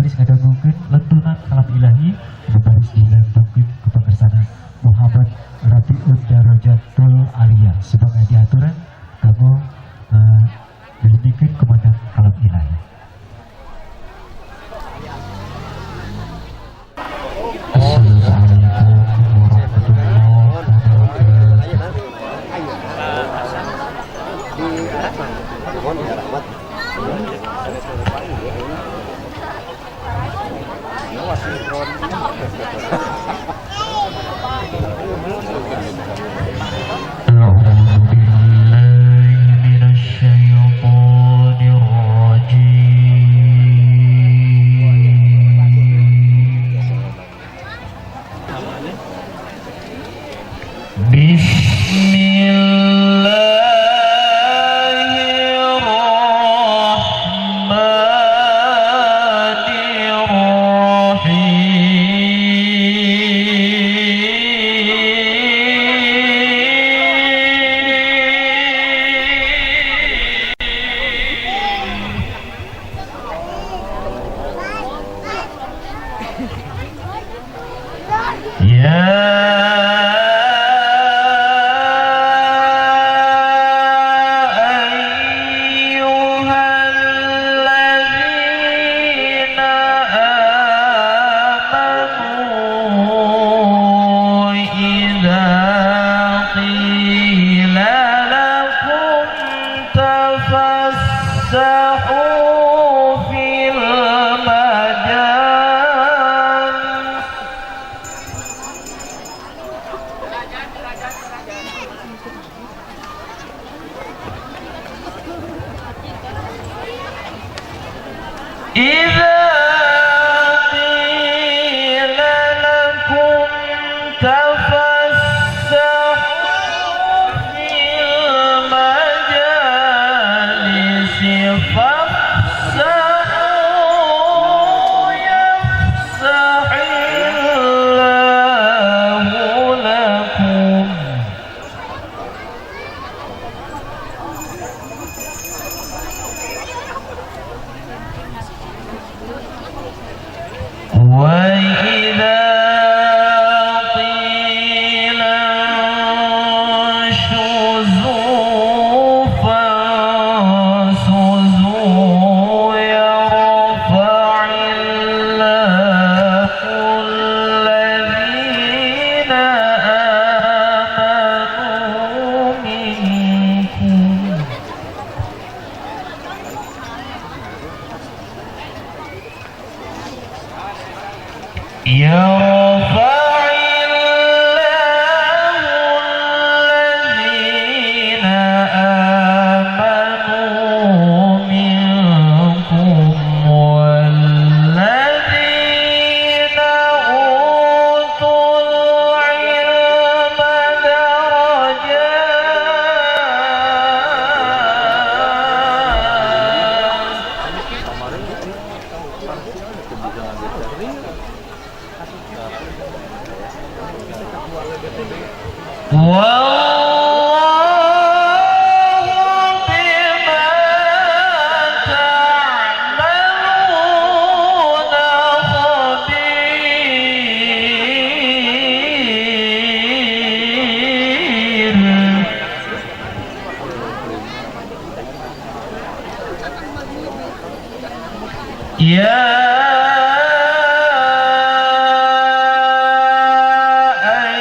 Baris ngadangukeun lantunan kalam ilahi anu baris dilantunkeun ku pangersana Muhammad Rafiud Darajatul Aliyah sebagai diaturan kanggo dilebihkeun kumandang kalam ilahi. Assalamualaikum warahmatullahi wabarakatuh. أعوذ بالله من الشيطان الرجيم. بسم الله الرحمن الرحيم. يا أيها الذين آمنوا إذا قيل لكم تفسحوا في المجالس إذا قيل لكم تفسحوا في المجالس فافسحوا يفسح الله لكم. وإذا قيل انشزوا فانشزوا يرفع الله الذين آمنوا منكم يرفع الله الذين آمنوا منكم والذين أوتوا العلم درجات. والله بما تعملون خبير. يا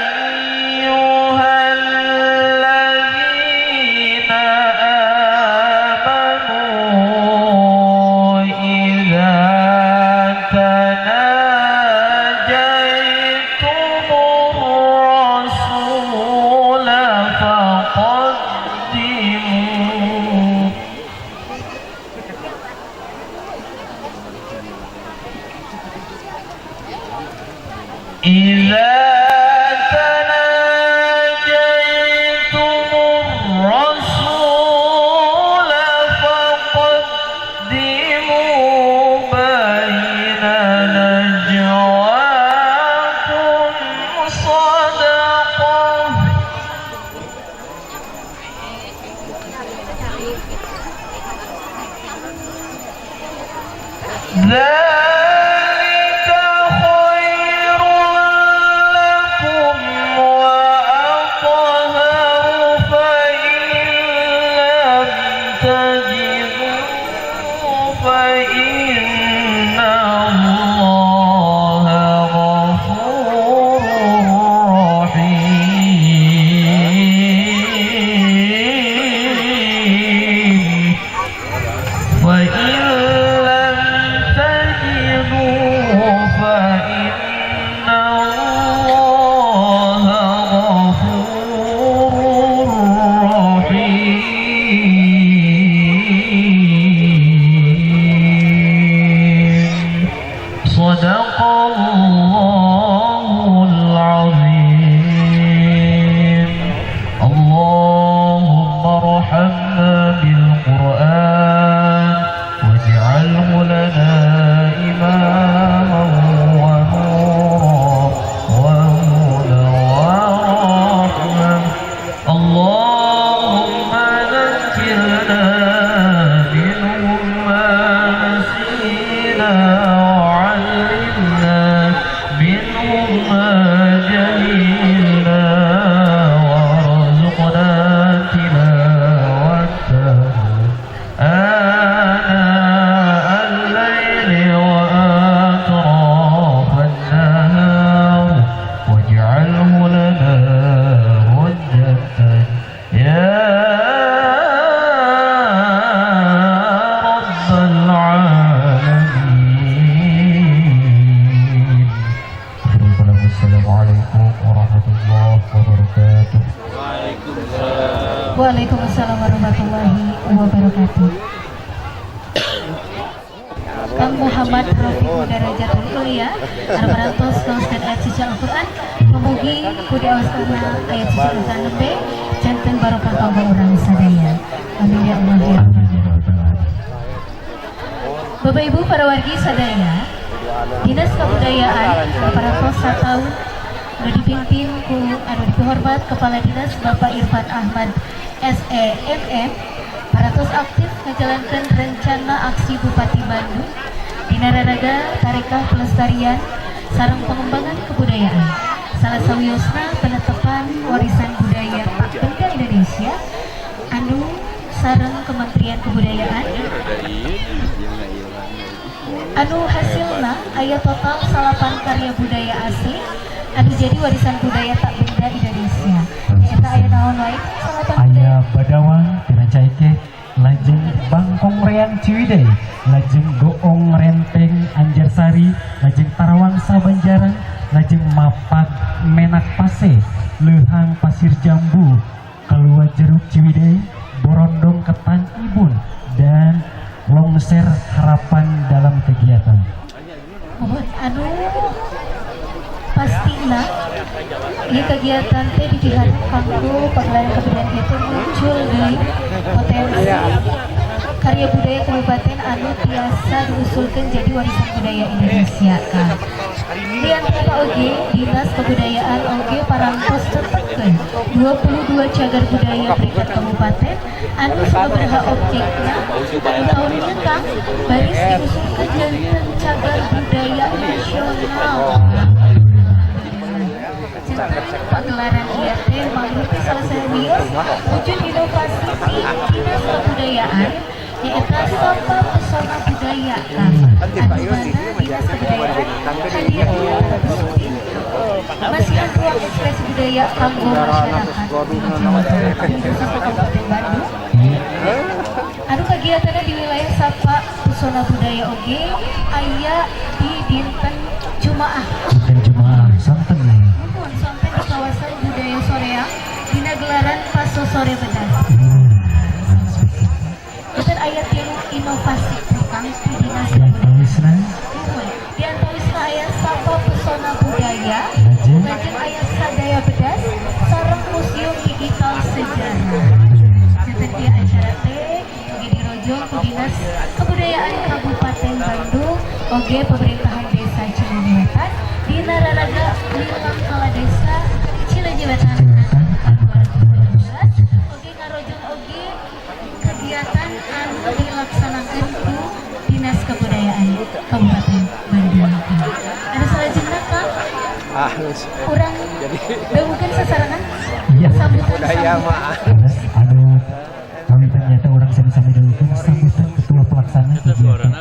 أيها الذين آمنوا إذا تناجيتم الرسول فقدموا إذا تناجيتم الرسول فقدموا بين نجواكم صدقة. ذلك اللهم ارحمنا بالقرآن واجعله لنا إماما ونورا وهدى ورحمة. اللهم ذكرنا منه ما نسينا وعلمنا منه ما جهلنا وارزقنا تلاوته آناء الليل وأطراف النهار واجعله لنا حجة يا رب العالمين. Assalamualaikum warahmatullahi wabarakatuh. Waalaikumsalam warahmatullahi wabarakatuh. Kang Muhammad Rafiq Darajatul Ulya parantos ngaoskeun ayat suci Al-Qur'an, mugi ku diwaoskeunna ayat suci Al-Qur'an nembe janten barokah kanggo urang sadaya. Amin ya Allah ya Rabbal alamin. Bapak Ibu para wargi sadaya, Dinas Kebudayaan parantos sataun anu dipimpin ku anu dihormat Kepala Dinas Bapak Irfan Ahmad SEMM parantos aktif menjalankan rencana aksi Bupati Bandung dina raraga tarekah pelestarian sareng pengembangan kebudayaan. Salah sawiosna penetapan warisan budaya tak benda Indonesia anu sareng Kementerian Kebudayaan anu hasilna aya total 9 karya budaya asli anu jadi warisan budaya tak benda Indonesia. Eta aya naon wae 9 budaya? Aya Badawang tina Caike, lajeng Bangkong Reang Ciwidey, lajeng Goong Renteng Anjarsari, lajeng Tarawangsa Banjaran, lajeng Mapag Menak Pase, Leuhang Pasir Jambu, Kalua Jeruk Ciwidey, Borondong Ketan Ibun, dan Longser Harapan dalam kegiatan. Mohon anu pastina ini kegiatan teh dipiharep kanggo pagelaran kebudayaan itu muncul deui potensi karya budaya kabupaten anu tiasa diusulkan jadi warisan budaya Indonesia kan. Di antara oge Dinas Kebudayaan oge parantos tetepkeun 22 cagar budaya peringkat kabupaten anu sababaraha objekna anu tahun ieu, Kang, baris diusulkan janten cagar budaya nasional. Janten pagelaran ieu teh mangrupi salah sawios wujud inovasi di Dinas Kebudayaan, nyaeta Sapa Pesona Budaya, Kang, anu mana Dinas Kebudayaan hadir masihan ruang ekspresi budaya kanggo masyarakat di Jawa Barat, khususnya Kabupaten Bandung. Anu kegiatannya di wilayah Sapa Pesona Budaya oge aya di dinten Jumaah. Dinten Jumaah sonten nih. Muhun sampai di kawasan budaya Soreang dina gelaran Paso Sore Bedas. Dinten aya tilu inovasi teh, Kang, di Dinas Yang Kebudayaan. tawisna? Muhun di antawisna aya Sapa Pesona Budaya, Lajeng? Lajeng aya Sadaya Bedas sareng Museum Digital Sejarah. Janten ieu acara teh oge dirojong ku Dinas Kebudayaan Kabupaten Bandung oge pemerintahan Desa Cileunyi Wetan dina raraga Lilangkala Desa Cileunyi Wetan Cileunyi anu ka 217. Oge ngarojong oge kegiatan anu dilaksanakan ku Dinas Kebudayaan Kabupaten Bandung. Ada salajengna, Kang, urang dangukeun sasarengan sambutan Budaya sambutan. Mah. Terus anu kawitan nyata urang sami-sami dangukeun sambutan ketua pelaksana kegiatan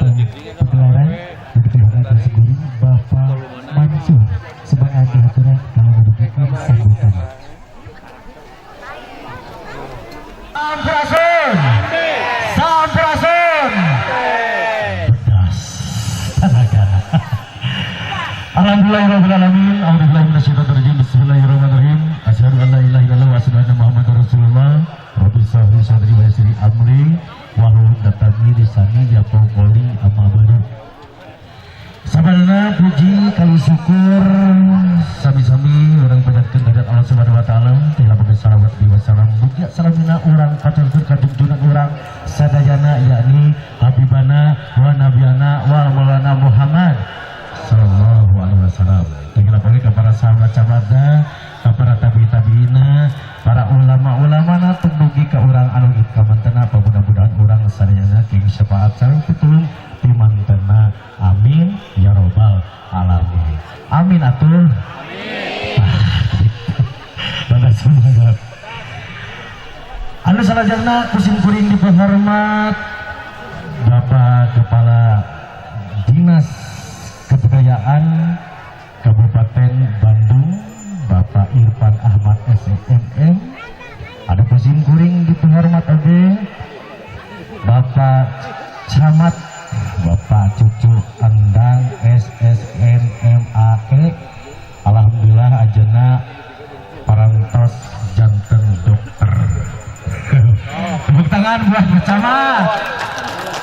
pagelaran begitu hormat Guru Bapak Mansur sebagai dihaturan kalau ngadangukeun sambutan. Sampurasun. Sampurasun. Pedas tenaga. Alhamdulillahirabbil alamin. A'udzubillahi minasyaitonir rajim. Bismillahirrahmanirrahim. Asyhadu an la ilaha illallah wa asyhadu anna Muhammadar Rasulullah. Rabbi shrah li sadri wa yassir li amri wahlul 'uqdatam min lisani yafqahu qawli. Amma ba'du. Sabarna puji kali syukur sami-sami urang panjatkeun kehadirat Allah Subhanahu wa taala, tilapkeun salawat di wasalam mugia salamina urang katurkeun ka junjungan urang sadayana, yakni Habibana wa Nabiyana wa Maulana Muhammad sallallahu alaihi wasallam. Tinggal oge ka para sahabat-sahabatna, ka para tabi-tabiina, para ulama-ulamana, dugi ka urang anu ka mantena. Mudah-mudahan urang sadayana kenging syafaat sareng pitulung ti mantena. Amin ya robbal alamin. Amin atuh. Ah, gitu. Rada semangat. Anu salajengna ku sim kuring dipehormat Bapak Kepala Dinas Kebudayaan Kabupaten Bandung, Bapak Irfan Ahmad SMM. Ada ku sim kuring dipehormat oge Bapak Camat, Bapak Cucu Endang SSNMAE. Alhamdulillah ayeuna parantos janten dokter. Tepuk tangan buat Pak Camat.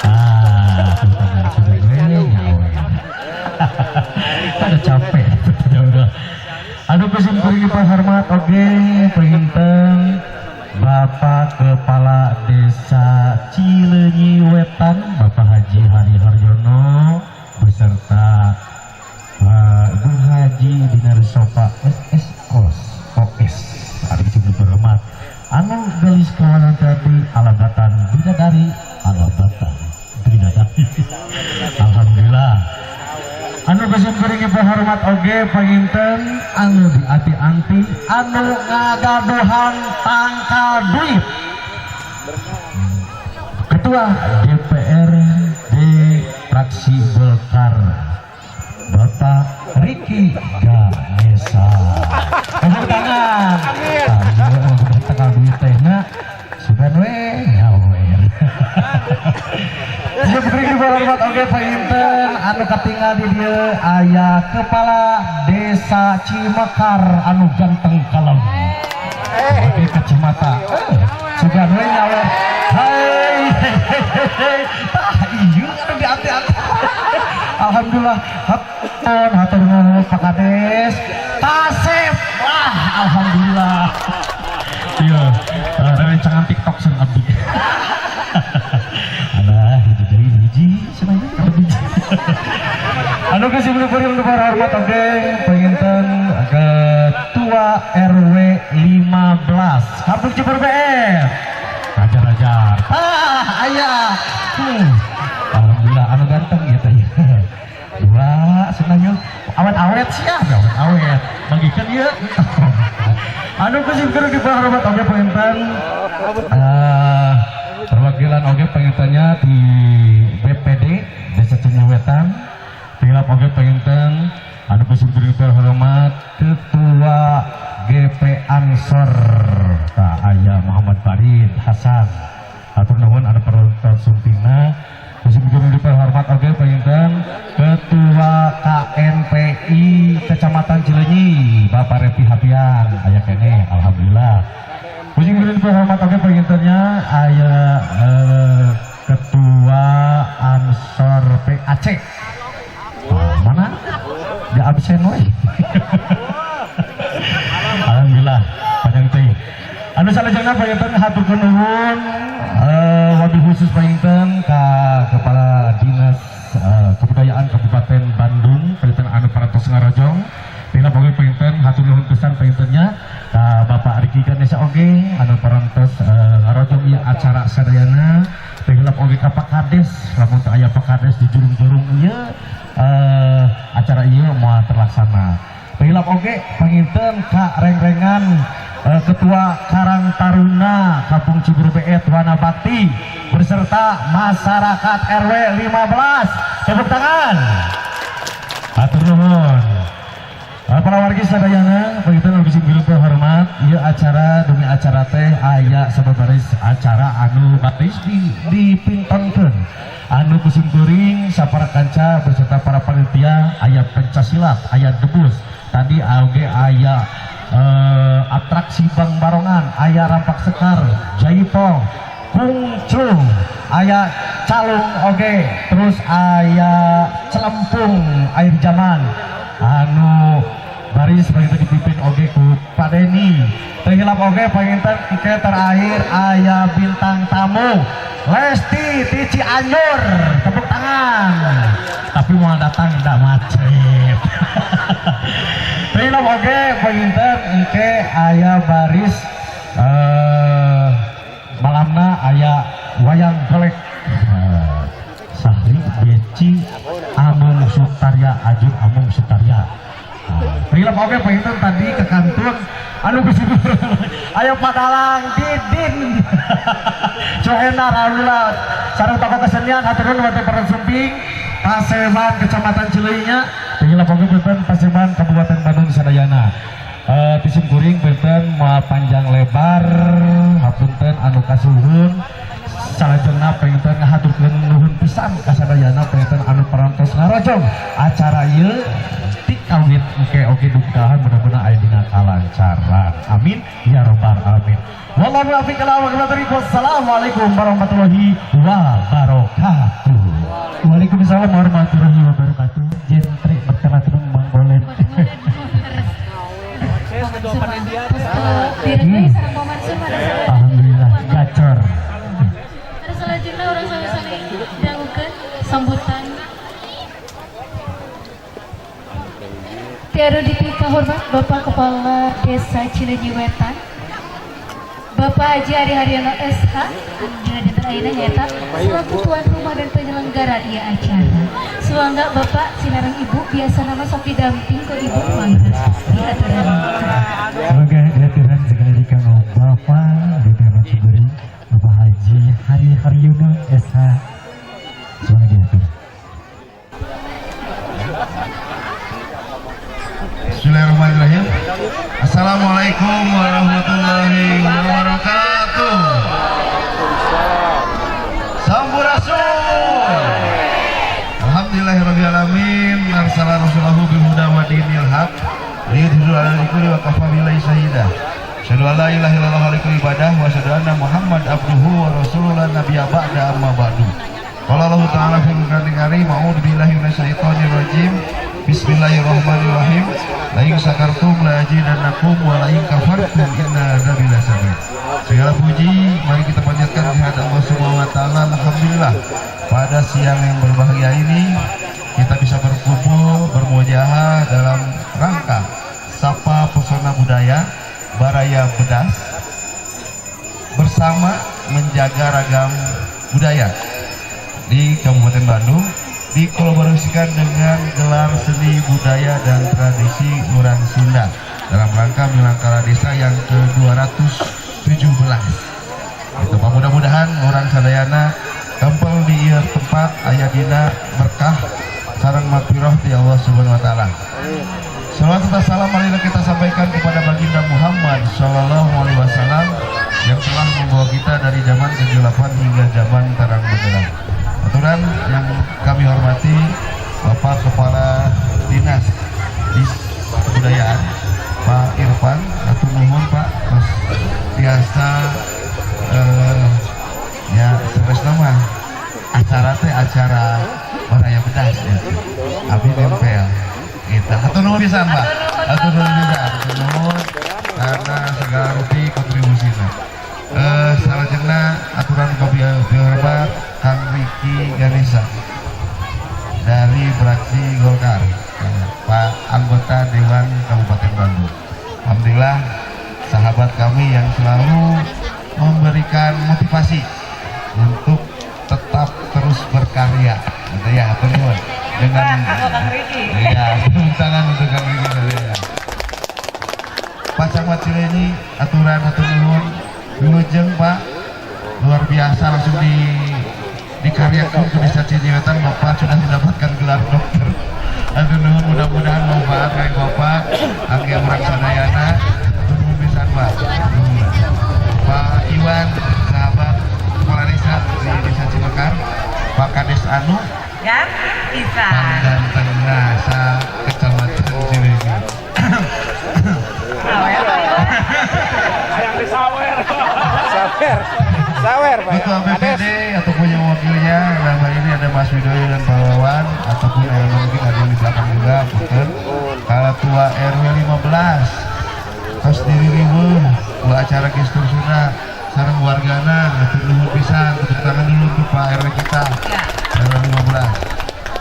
Ah, tepuk tangan sudah gue nyawa. Ada capek. Ya udah. Aduh, ku sim kuring hormat oge panginten Bapak Kepala Desa Cileunyi Wetan, Bapak Haji Hari Haryono beserta Ibu Haji Dinar Sofa SS Kos OS. Ada disebut berhormat anu gelis kawanan tadi alabatan bidadari, alabatan bidadari. Alhamdulillah. Anu ku sim kuring hormat oge panginten anu di anti-anti anu ngagaduhan tangkal duit, Ketua DPRD Fraksi Golkar, Bapak Riki Ganesha. Tepuk tangan. Ah, ieu mah tangkal duit teh nya sugan we nyawer. Sim kuring hormat oge panginten anu katinggal di dieu aya Kepala Desa Cimekar anu ganteng kalem. Pakai kacamata. Sugan we nyawer. Hai. Tah ieu anu dianti-anti. Alhamdulillah. Hatur hatur nuhun Pak Kades. Kasep. Wah, alhamdulillah. Iya, rerencangan TikTok sareng abdi. Alah, hiji deui hiji cenah ieu hiji. Anu ku sim kuring hormat oge panginten Ketua RW 15 Kampung Cibeurbeet. Ajar-ajar. Ah, aya. Alhamdulillah anu ganteng gitu ya. Dua senangnya awet-awet siap awet-awet. Bagikeun ieu. Anu ku sim kuring dipahormat oge panginten perwakilan oge pangintennya di BPD Desa Cileunyi Wetan. Tinggal oge panginten anu ku sim kuring hormat Ketua GP Ansor ka aya Muhammad Farid Hasan. Hatur nuhun anu perlu sumpingna. Ku sim kuring hormat oge panginten Ketua KNPI Kecamatan Cileunyi, Bapak Repi Hapian aya keneh, alhamdulillah. Ku sim kuring hormat oge pangintennya aya Ketua Ansor PAC. Oh, mana? Di absen we. Alhamdulillah panjang teh. Anu salajengna panginten haturkeun nuhun wabil khusus panginten ka Kepala Dinas Kebudayaan Kabupaten Bandung panginten anu parantos ngarojong. Tina pokoknya panginten hatur nuhun pisan pangintennya ka Bapak Riki Ganesha oge anu parantos ngarojong ieu acara sadayana. Tinggal oge ka Pak Kades, lamun teu aya Pak Kades di jurung-jurung ieu acara ieu moal terlaksana. Tinggal oge panginten ka reng-rengan Ketua Karang Taruna Kampung Cibeurbeet Wana Bakti beserta masyarakat RW 15. Tepuk tangan. Hatur nuhun. Para wargi sadayana, begitu nu bisi hormat, ieu acara demi acara teh aya sababaris acara anu baris di dipintonkeun. Anu ku sim kuring sapara kanca beserta para panitia aya pencak silat, aya debus. Tadi oge aya atraksi Bang Barongan, aya rampak sekar, jaipong. Kungcung, aya calung oge, terus aya celempung air jaman anu baris begitu dipimpin oge ku Pak Deni. Teu hilap oge panginten engke terakhir aya bintang tamu Lesti ti Cianjur, tepuk tangan, tapi mau datang tidak macet. Teu hilap oge panginten engke aya baris malamna aya wayang golek Sahri Beci Amung Sutarya, Ajun Amung Sutarya. Film oke panginten tadi ke kantun anu geus, ayo Pak Dalang Didin Cohena. Alhamdulillah sareng tokoh kesenian, hatur nuhun waktu para sumping Paseban Kecamatan Cileunyi. Tinggal oke punten Paseban Kabupaten Bandung sadayana. Ti sim kuring punten moal panjang lebar, hapunten anu kasuhun. Salajengna panginten ngahaturkeun nuhun pisan ka sadayana panginten anu parantos ngarojong acara ieu ti kawit engke oge dukahan, mudah-mudahan aya dina kalancaran, amin ya robbal alamin. Wallahu muwaffiq ila aqwamit thoriq. Wassalamualaikum warahmatullahi wabarakatuh. Waalaikumsalam warahmatullahi wabarakatuh. Jentre berkalaturung Mang Bolen. Alhamdulillah gacor. Ada selanjutnya urang sami-sami dangukeun sambutan ti anu dipikahormat Bapak Kepala Desa Cileunyi Wetan, Bapak Haji Ari Haryono SH, dina dinten ayeuna nyaeta selaku tuan rumah dan penyelenggara ieu acara. Sumangga Bapak sinareng Ibu, biasa nama sok didamping ku Ibu, mangga diaturan. Semoga diaturan sekali kanggo Bapak di Ciburi, Bapak Haji Hari Haryono SH. Semoga diatur. Bismillahirrahmanirrahim. Assalamualaikum warahmatullahi wabarakatuh. Sampurasun. Alhamdulillahirabbil arsala rasulahu bil huda wa dinil haq liyudhhiru 'ala dini wa kafa billahi syahida. Asyhadu an la ilaha illallah halikul ibadah wa asyhadu anna Muhammad abduhu wa rasuluhu la nabiyya ba'da, amma ba'du. Qala Allah ta'ala fil Qur'anil Karim, a'udzu billahi minasyaitonir rajim. Bismillahirrahmanirrahim. La in syakartum la azidannakum wa la in kafartum inna adzabi lasyadid. Segala puji mari kita panjatkan kehadirat Allah Subhanahu wa taala. Alhamdulillah pada siang yang berbahagia ini kita bisa berkumpul bermujaha dalam rangka Sapa Pesona Budaya Baraya Bedas bersama menjaga ragam budaya di Kabupaten Bandung, dikolaborasikan dengan gelar seni budaya dan tradisi Urang Sunda dalam rangka Milangkala Desa yang ke-217. Itu Pak, mudah-mudahan urang sadayana kempel di ieu tempat aya dina berkah sareng magfirah di Allah Subhanahu wa taala. Salawat serta salam marilah kita sampaikan kepada baginda Muhammad Shallallahu Alaihi Wasallam yang telah membawa kita dari zaman kegelapan hingga zaman terang benderang. Aturan yang kami hormati Bapak Kepala Dinas Dis Kebudayaan Pak Irfan, hatur nuhun Pak, terus biasa ya sebenarnya nama acara teh acara Baraya Bedas ya. Abi nempel gitu. Hatur nuhun pisan Pak, hatur nuhun pisan, hatur nuhun karena segala rupi kontribusinya. Salajengna aturan hormat Kang Riki Ganesa dari fraksi Golkar, Pak anggota Dewan Kabupaten Bandung. Alhamdulillah sahabat kami yang selalu memberikan motivasi untuk tetap terus berkarya gitu ya. Hatur nuhun dengan iya, tepuk tangan untuk Kang Riki ya. Pak Camat Cileunyi aturan hatur nuhun, wilujeng Pak, luar biasa langsung dikaryakan ke Desa Cileunyi Wetan. Bapak sudah mendapatkan gelar dokter, hatur nuhun, mudah-mudahan manfaat kayak Bapak angge urang sadayana. Hatur nuhun pisan Pak. Nuhun. Pak Iwan sahabat kepala desa di Desa Cimekar, Pak Kades Anu Kan bisa. Panggantengna sa Kecamatan Cileunyi. Sawer. Sawer. Sawer. Sawer, Pak. Ketua BPD ataupun yang wakilnya, dalam hal ini ada Mas Widoyo dan Pak Wawan, ataupun yang mungkin ada yang di belakang juga, punten. Ketua RW 15, tos diri riweuh, ku acara gestur Sunda sareng wargana, hatur nuhun pisan, tepuk tangan dulu untuk Pak RW kita, RW 15.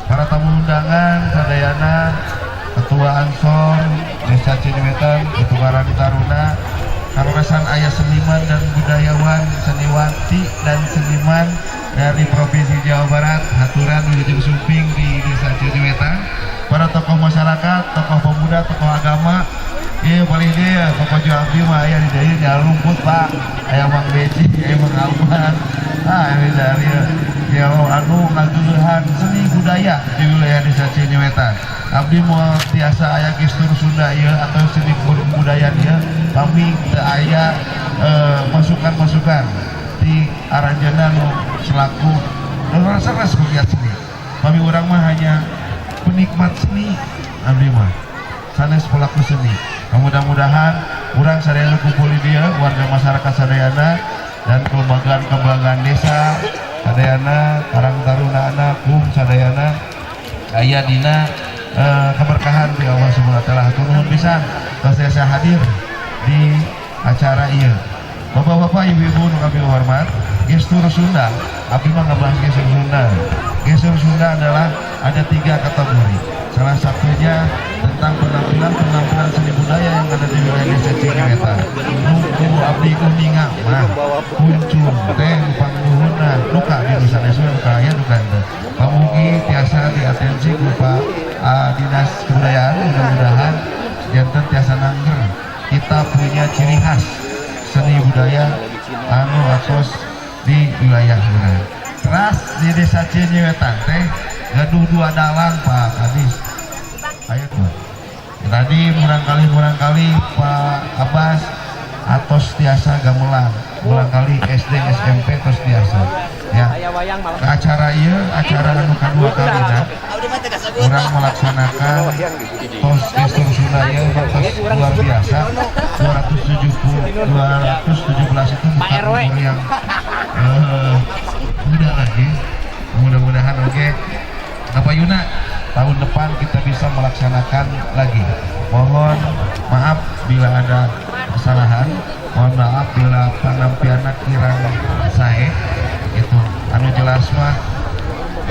Para tamu undangan, sadayana, Ketua Ansor, Desa Cinewetan, Ketua Karang Taruna, kaleresan aya seniman dan budayawan, seniwati dan seniman dari Provinsi Jawa Barat, haturan wilujeng sumping di Desa Cinewetan, para tokoh masyarakat, tokoh pemuda, tokoh agama, iya paling dia, tokoh abdi mah aya di dieu nyarumput Pak, aya Mang Beji, aya Mang Alman, ah ini dari ya anu ngageuleuhan seni budaya di wilayah Desa Cinewetan. Abdi moal tiasa aya gestur Sunda ieu atau seni budaya ieu kami teu aya masukan-masukan di aranjeunna nu selaku leres pegiat seni. Kami urang mah hanya penikmat seni, abdi mah sanes pelaku seni. Nah, mudah-mudahan urang sadayana kumpul di dieu, warga masyarakat sadayana dan kelembagaan-kelembagaan desa sadayana, Karang Taruna anak kum sadayana aya dina keberkahan di Allah Subhanahu wa taala. Hatur nuhun pisan tos tiasa hadir di acara ieu. Bapak-bapak, ibu-ibu nu kami hormat, gestur Sunda, abdi mah ngabahas gestur Sunda. Gestur Sunda adalah ada tiga kategori. Salah satunya tentang penampilan-penampilan seni budaya yang ada di wilayah Desa Cinewetan. Nu ku abdi uninga mah kuncung teh nu pangluhurna duka di nusa desa duka aya duka henteu. Pamugi tiasa diatensi ku Pak Dinas Kebudayaan, mudah-mudahan janten tiasa nangger. Kita punya ciri khas seni budaya anu atos di wilayah urang. Teras di Desa Cinewetan teh gaduh dua dalang Pak Kadis. Ayo tuh. Tadi murangkali Pak Abbas atos tiasa gamelan, murangkali SD SMP tos tiasa. Ya. Ke acara ieu, acara anu kadua kalina, urang melaksanakan tos gestur Sunda ieu tos luar biasa. 270 217 itu bukan umur yang muda lagi. Mudah-mudahan oke. Bapak Yuna, tahun depan kita bisa melaksanakan lagi. Mohon maaf bila ada kesalahan, mohon maaf bila penampilan kirang sae itu. Anu jelas mah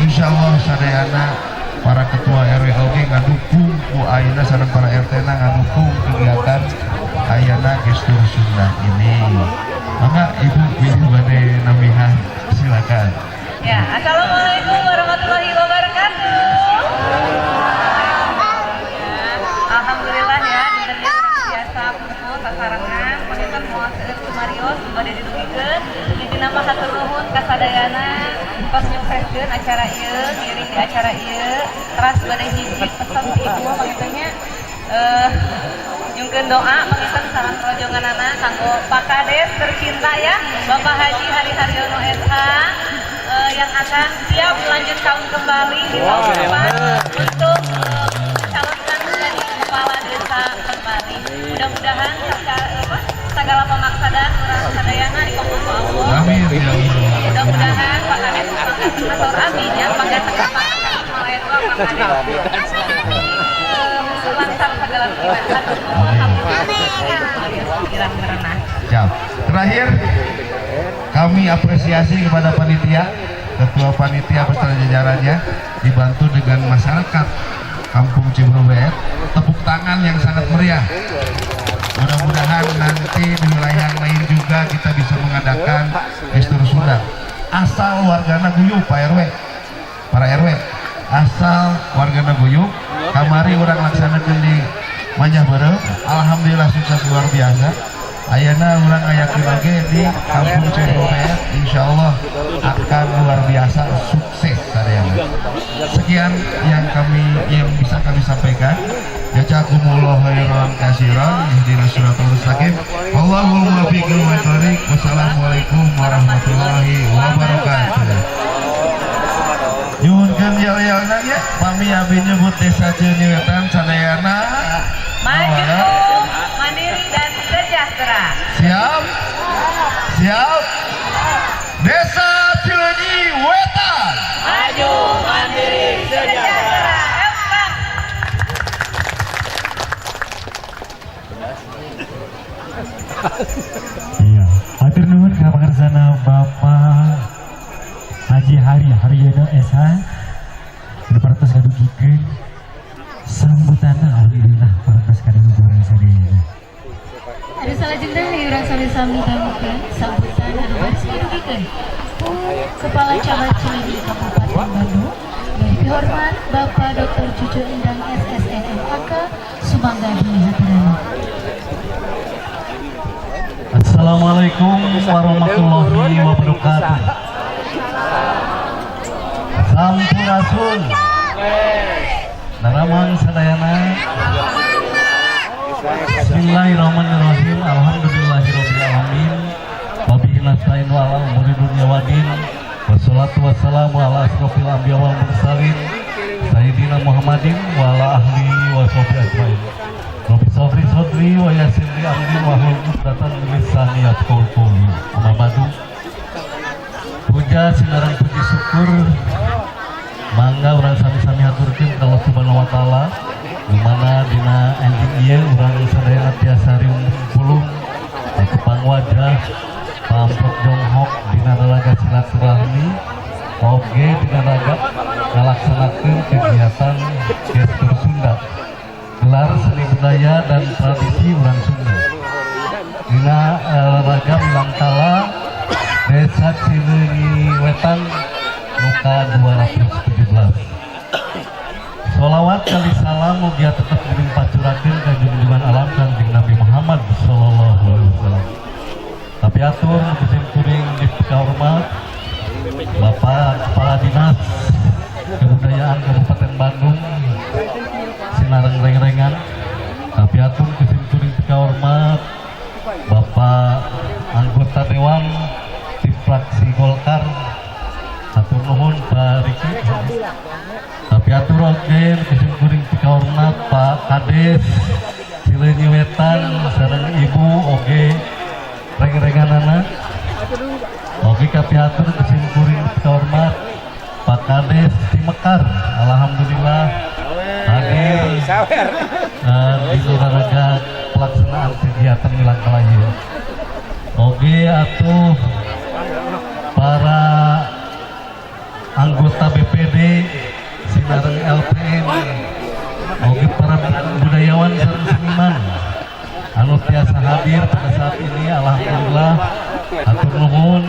insya Allah sadayana para ketua RW oge ngadukung ku ayeuna sareng para RT na ngadukung kegiatan ayana gestur Sunda ini. Mangga Ibu bilih bade nambihan, silakan. Ya, assalamualaikum warahmatullahi wabarakatuh. Alhamdulillah ya, dinten ieu biasa kumpul sasarengan, panginten moal seueur sumarios bade didugikeun. Intina mah hatur nuhun ka sadayana tos nyukseskeun acara ieu, ngiring di acara ieu. Teras bade hiji pesan ti ibu panginten nya, nyungkeun doa panginten sareng rojonganana kanggo Pak Kades tercinta ya, Bapak Haji Hari Haryono SH, yang akan siap melanjut tahun kembali di tahun depan untuk mencalonkan menjadi kepala desa kembali. Mudah-mudahan apa, segala pemaksadan urang sadayana dikabul ku Allah. Amin ya Allah. Mudah-mudahan Pak Kades atau amin ya, Pak Kades Pak Kades lancar segala pikiran. Siap. Terakhir kami apresiasi kepada panitia, ketua panitia beserta jajarannya dibantu dengan masyarakat Kampung Ciberubeet. Tepuk tangan yang sangat meriah. Mudah-mudahan nanti di wilayah yang lain juga kita bisa mengadakan gestur Sunda. Asal wargana guyup Pak RW, para RW, asal wargana guyup. Kamari urang laksanakeun di Manjah Beureum, alhamdulillah sukses luar biasa. Ayeuna urang ngayakeun oge di Kampung Ciberubeet, insya Allah akan luar biasa sukses sadayana. Sekian yang bisa kami sampaikan. Jazakumullah khairan katsiran, ihdinas siratal mustaqim. Wallahul muwaffiq ila thariq. Wassalamualaikum warahmatullahi wabarakatuh. Nyuhunkeun yel-yelna nya, pami abdi nyebut Desa Cinewetan sadayana maju, mandiri dan sejahtera. Siap? Siap? Desa Cileunyi Wetan. Maju, mandiri, sejahtera. Ayo, Iya, hatur nuhun ka pangersana Bapak Haji Hari Haryono SH. Nu parantos ngadugikeun sambutanna, alhamdulillah parantos kadangu urang sadayana. Anu salajengna urang sami-sami dangukeun sambutan anu baris ngadugikeun ku Kepala Camat Cileunyi Kabupaten Bandung yang dihormat Bapak Dr. Cucu Endang SSN MAK. Sumangga dihaturkeun. Assalamualaikum warahmatullahi wabarakatuh. Sampurasun. Daramang sadayana. Bismillahirrahmanirrahim. Alhamdulillahirabbil alamin. Wabihi nasta'in wa ala umuri dunya wadin. Wassalatu wassalamu ala asrofil anbiya wal mursalin. Sayyidina Muhammadin wa ala ahlihi wa sahbihi ajmain. Rabbi shrah sadri wa yassir li amri wa hlul 'uqdatam min lisani yafqahu qawli. Amma ba'du. Puja sinareng puji syukur mangga urang sami-sami haturkeun ka Allah Subhanahu wa taala, di mana dina enjing ieu urang sadayana tiasa riung pulung tepang wajah pamprok jonghok dina raraga silaturahmi oge dina raga ngalaksanakeun kegiatan Gestur Sunda, gelar seni budaya dan tradisi urang Sunda dina raraga Milangkala Desa Cileunyi Wetan nu ka 217. Sholawat kali salam mugia tetap dilimpacurakeun ka junjungan alam Kanjeng Nabi Muhammad sallallahu alaihi wasallam. Tapi atur ku kuring dipikahormat Bapak Kepala Dinas Kebudayaan Kabupaten Bandung sinareng reng-rengan. Tapi atur ku kuring pikahormat Bapak anggota Dewan di fraksi Golkar, hatur nuhun Pak Riki. Tapi atur oge ku kuring pikahormat Pak Kades Cileunyi Wetan sareng Ibu oge reng-renganana. Oge kapihatur ku kuring pikahormat Pak Kades Cimekar, alhamdulillah hadir di raraga pelaksanaan kegiatan Milangkala ieu. Oge atuh para anggota BPD sinareng LPM, oge para budayawan sareng seniman anu tiasa hadir pada saat ini, alhamdulillah hatur nuhun.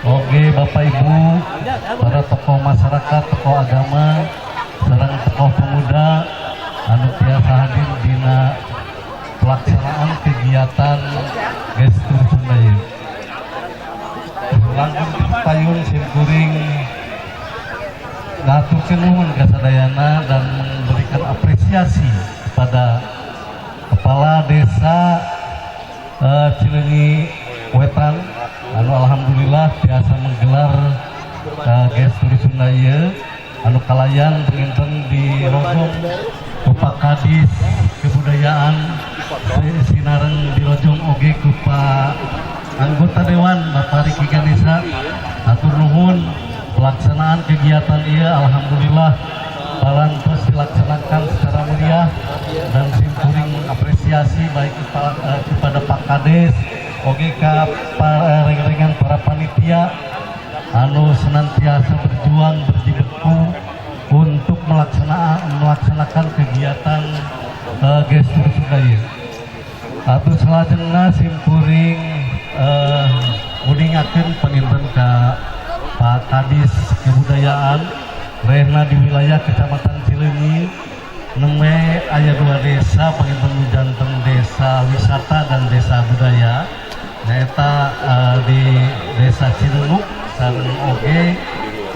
Oge Bapak Ibu para tokoh masyarakat, tokoh agama sareng tokoh pemuda anu tiasa hadir dina pelaksanaan kegiatan Gestur Sunda ieu. Langkung payun simkuring ngaturkeun nuhun ka sadayana dan memberikan apresiasi kepada Kepala Desa Cileunyi Wetan anu alhamdulillah biasa menggelar Gestur Sunda ieu anu kalayan panginten dirojong ku Pak Kadis Kebudayaan sinareng dirojong oge ku Pak anggota Dewan Bapak Riki Ganesa. Hatur nuhun, pelaksanaan kegiatan ieu alhamdulillah parantos dilaksanakan secara meriah dan simkuring apresiasi baik kepada Pak Kades oge ka reng-rengan para panitia anu senantiasa berjuang berjibaku untuk melaksanakan kegiatan Gestur Sunda ieu. Atuh salajengna simkuring uningakeun panginten ka Pak Kadis Kebudayaan rehna di wilayah Kecamatan Cileunyi nembe aya dua desa panginten nu janten desa wisata dan desa budaya, nyaeta di Desa Cileunguk sareng oge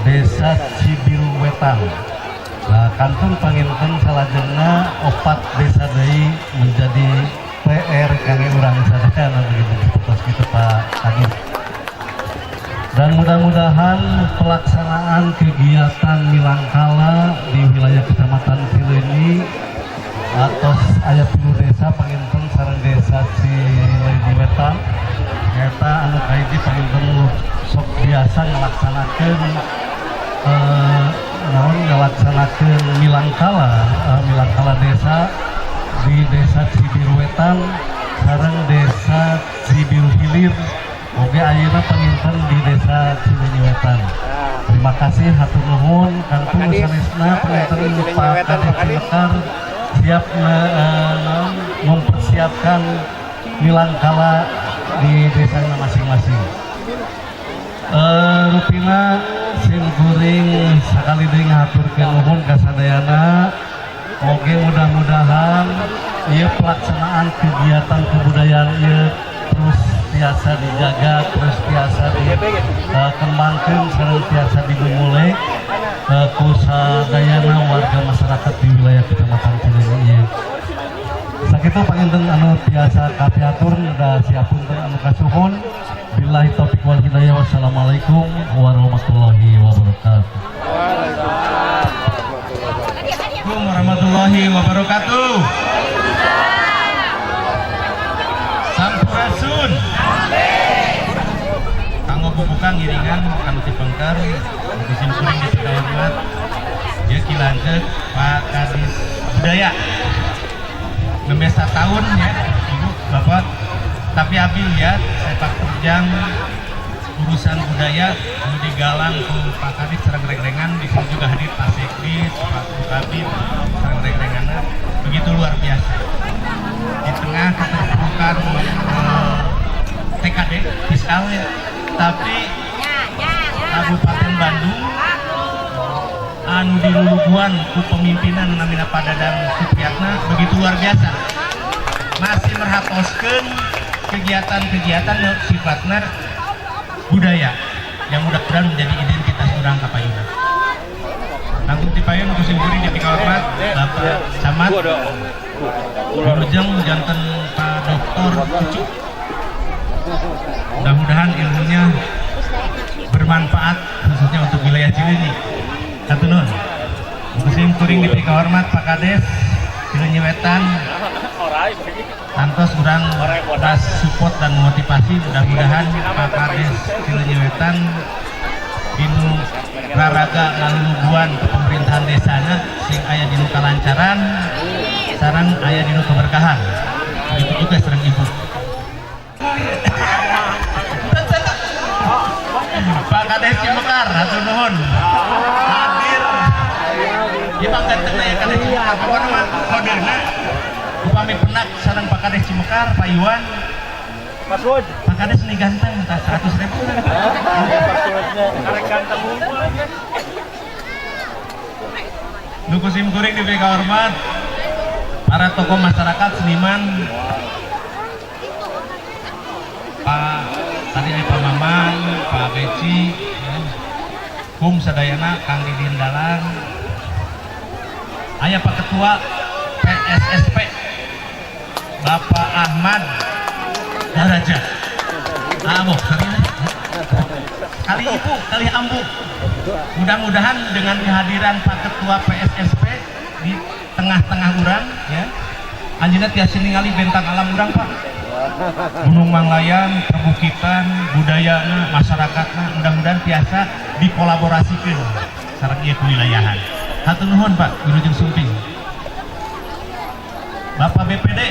Desa Cibiru Wetan. Nah, kantun panginten salajengna opat desa deui menjadi PR kangge urang sadayana begitu tos kitu Pak Kadis. Dan mudah-mudahan pelaksanaan kegiatan Milangkala di wilayah Kecamatan Cileunyi atos aya 10 desa panginten sareng Desa Cileunyi Wetan, nyaeta anu kahiji panginten sok biasa tiasa ngelaksanakeun naon, ngelaksanakeun milangkala, milangkala desa di Desa Cibiru Wetan sareng Desa Cibiru Hilir, oge ayeuna panginten di Desa Cileunyi Wetan. Terima kasih, hatur nuhun kantun sanesna panginten Pak Kades Cimekar siap naon, mempersiapkan milangkala di desanya masing-masing. Rupina sim kuring sakali deui ngahaturkeun nuhun ka sadayana. Oge mudah-mudahan ieu pelaksanaan kegiatan kebudayaan ieu terus tiasa dijaga, terus tiasa dikembangkeun sareng tiasa dimumule ku sadayana warga masyarakat di wilayah Kecamatan Cileunyi ieu. Sakitu panginten anu tiasa kapihatur da siapun anu kasuhun. Billahi taufik wal hidayah, wassalamualaikum warahmatullahi wabarakatuh. Assalamualaikum warahmatullahi wabarakatuh. Sampurasun. Kanggo bubuka ngiringan kanu ti pengker, sim kuring dipikahormat ieu Ki Lanceuk Pak Kadis Budaya. Nembe tahun ya, Ibu, Bapak, tapi abi lihat sepak terjang urusan budaya anu digalang ku Pak Kadis sareng rengrengan. Di sini juga hadir Pak Sekdis, Pak Bukabin sareng rengrenganna, begitu luar biasa. Di tengah keterpurukan TKD fiskal ya, tapi Kabupaten Bandung anu diluluguan ku pemimpinan namina Pak Dadang Supriyatna begitu luar biasa masih merhatoskeun kegiatan-kegiatan nu sifatna budaya yang mudah-mudahan menjadi identitas urang kapayuna. Langkung ti payun ku sim kuring dipikahormat Bapak Camat Wilujeng janten Pak Doktor Cucu. Mudah-mudahan ilmunya bermanfaat khususnya untuk wilayah Cileunyi. Hatur nuhun. Ku sim kuring dipikahormat Pak Kades Cileunyi Wetan. Tangtos urang ras support dan motivasi, mudah-mudahan Pak Kades Cileunyi Wetan dinu raraga ngaluluguan ke pemerintahan desana sing aya dinu kalancaran sareng aya dinu keberkahan, begitu juga sareng ibu Pak Kades Cimekar. Hatur nuhun hadir. Ieu Pak ganteng ya Kades Cimekar, pokona mah kodena upami penak sareng Pak Kades Cimekar, Pak Iwan. Password. Pak Kades nih ganteng, tas 100 ribu. Passwordnya. Karek ganteng unggul. Nu ku sim kuring dipikahormat para tokoh masyarakat, seniman, Pak tadi aya Pak Mamang, Pak Beci, ya. Kum sadayana, Kang Didin Dalang, aya Pak Ketua PSSP, Bapak Ahmad Daraja. Ah, boh, kali ibu, kali ambu. Mudah-mudahan dengan kehadiran Pak Ketua PSSP di tengah-tengah urang, ya, anjeunna tiasa ningali bentang alam urang, Pak. Gunung Manglayang, perbukitan, budayana, masyarakatna, mudah-mudahan tiasa dikolaborasikan sareng ieu kewilayahan. Hatur nuhun Pak, wilujeng sumping. Bapak BPD,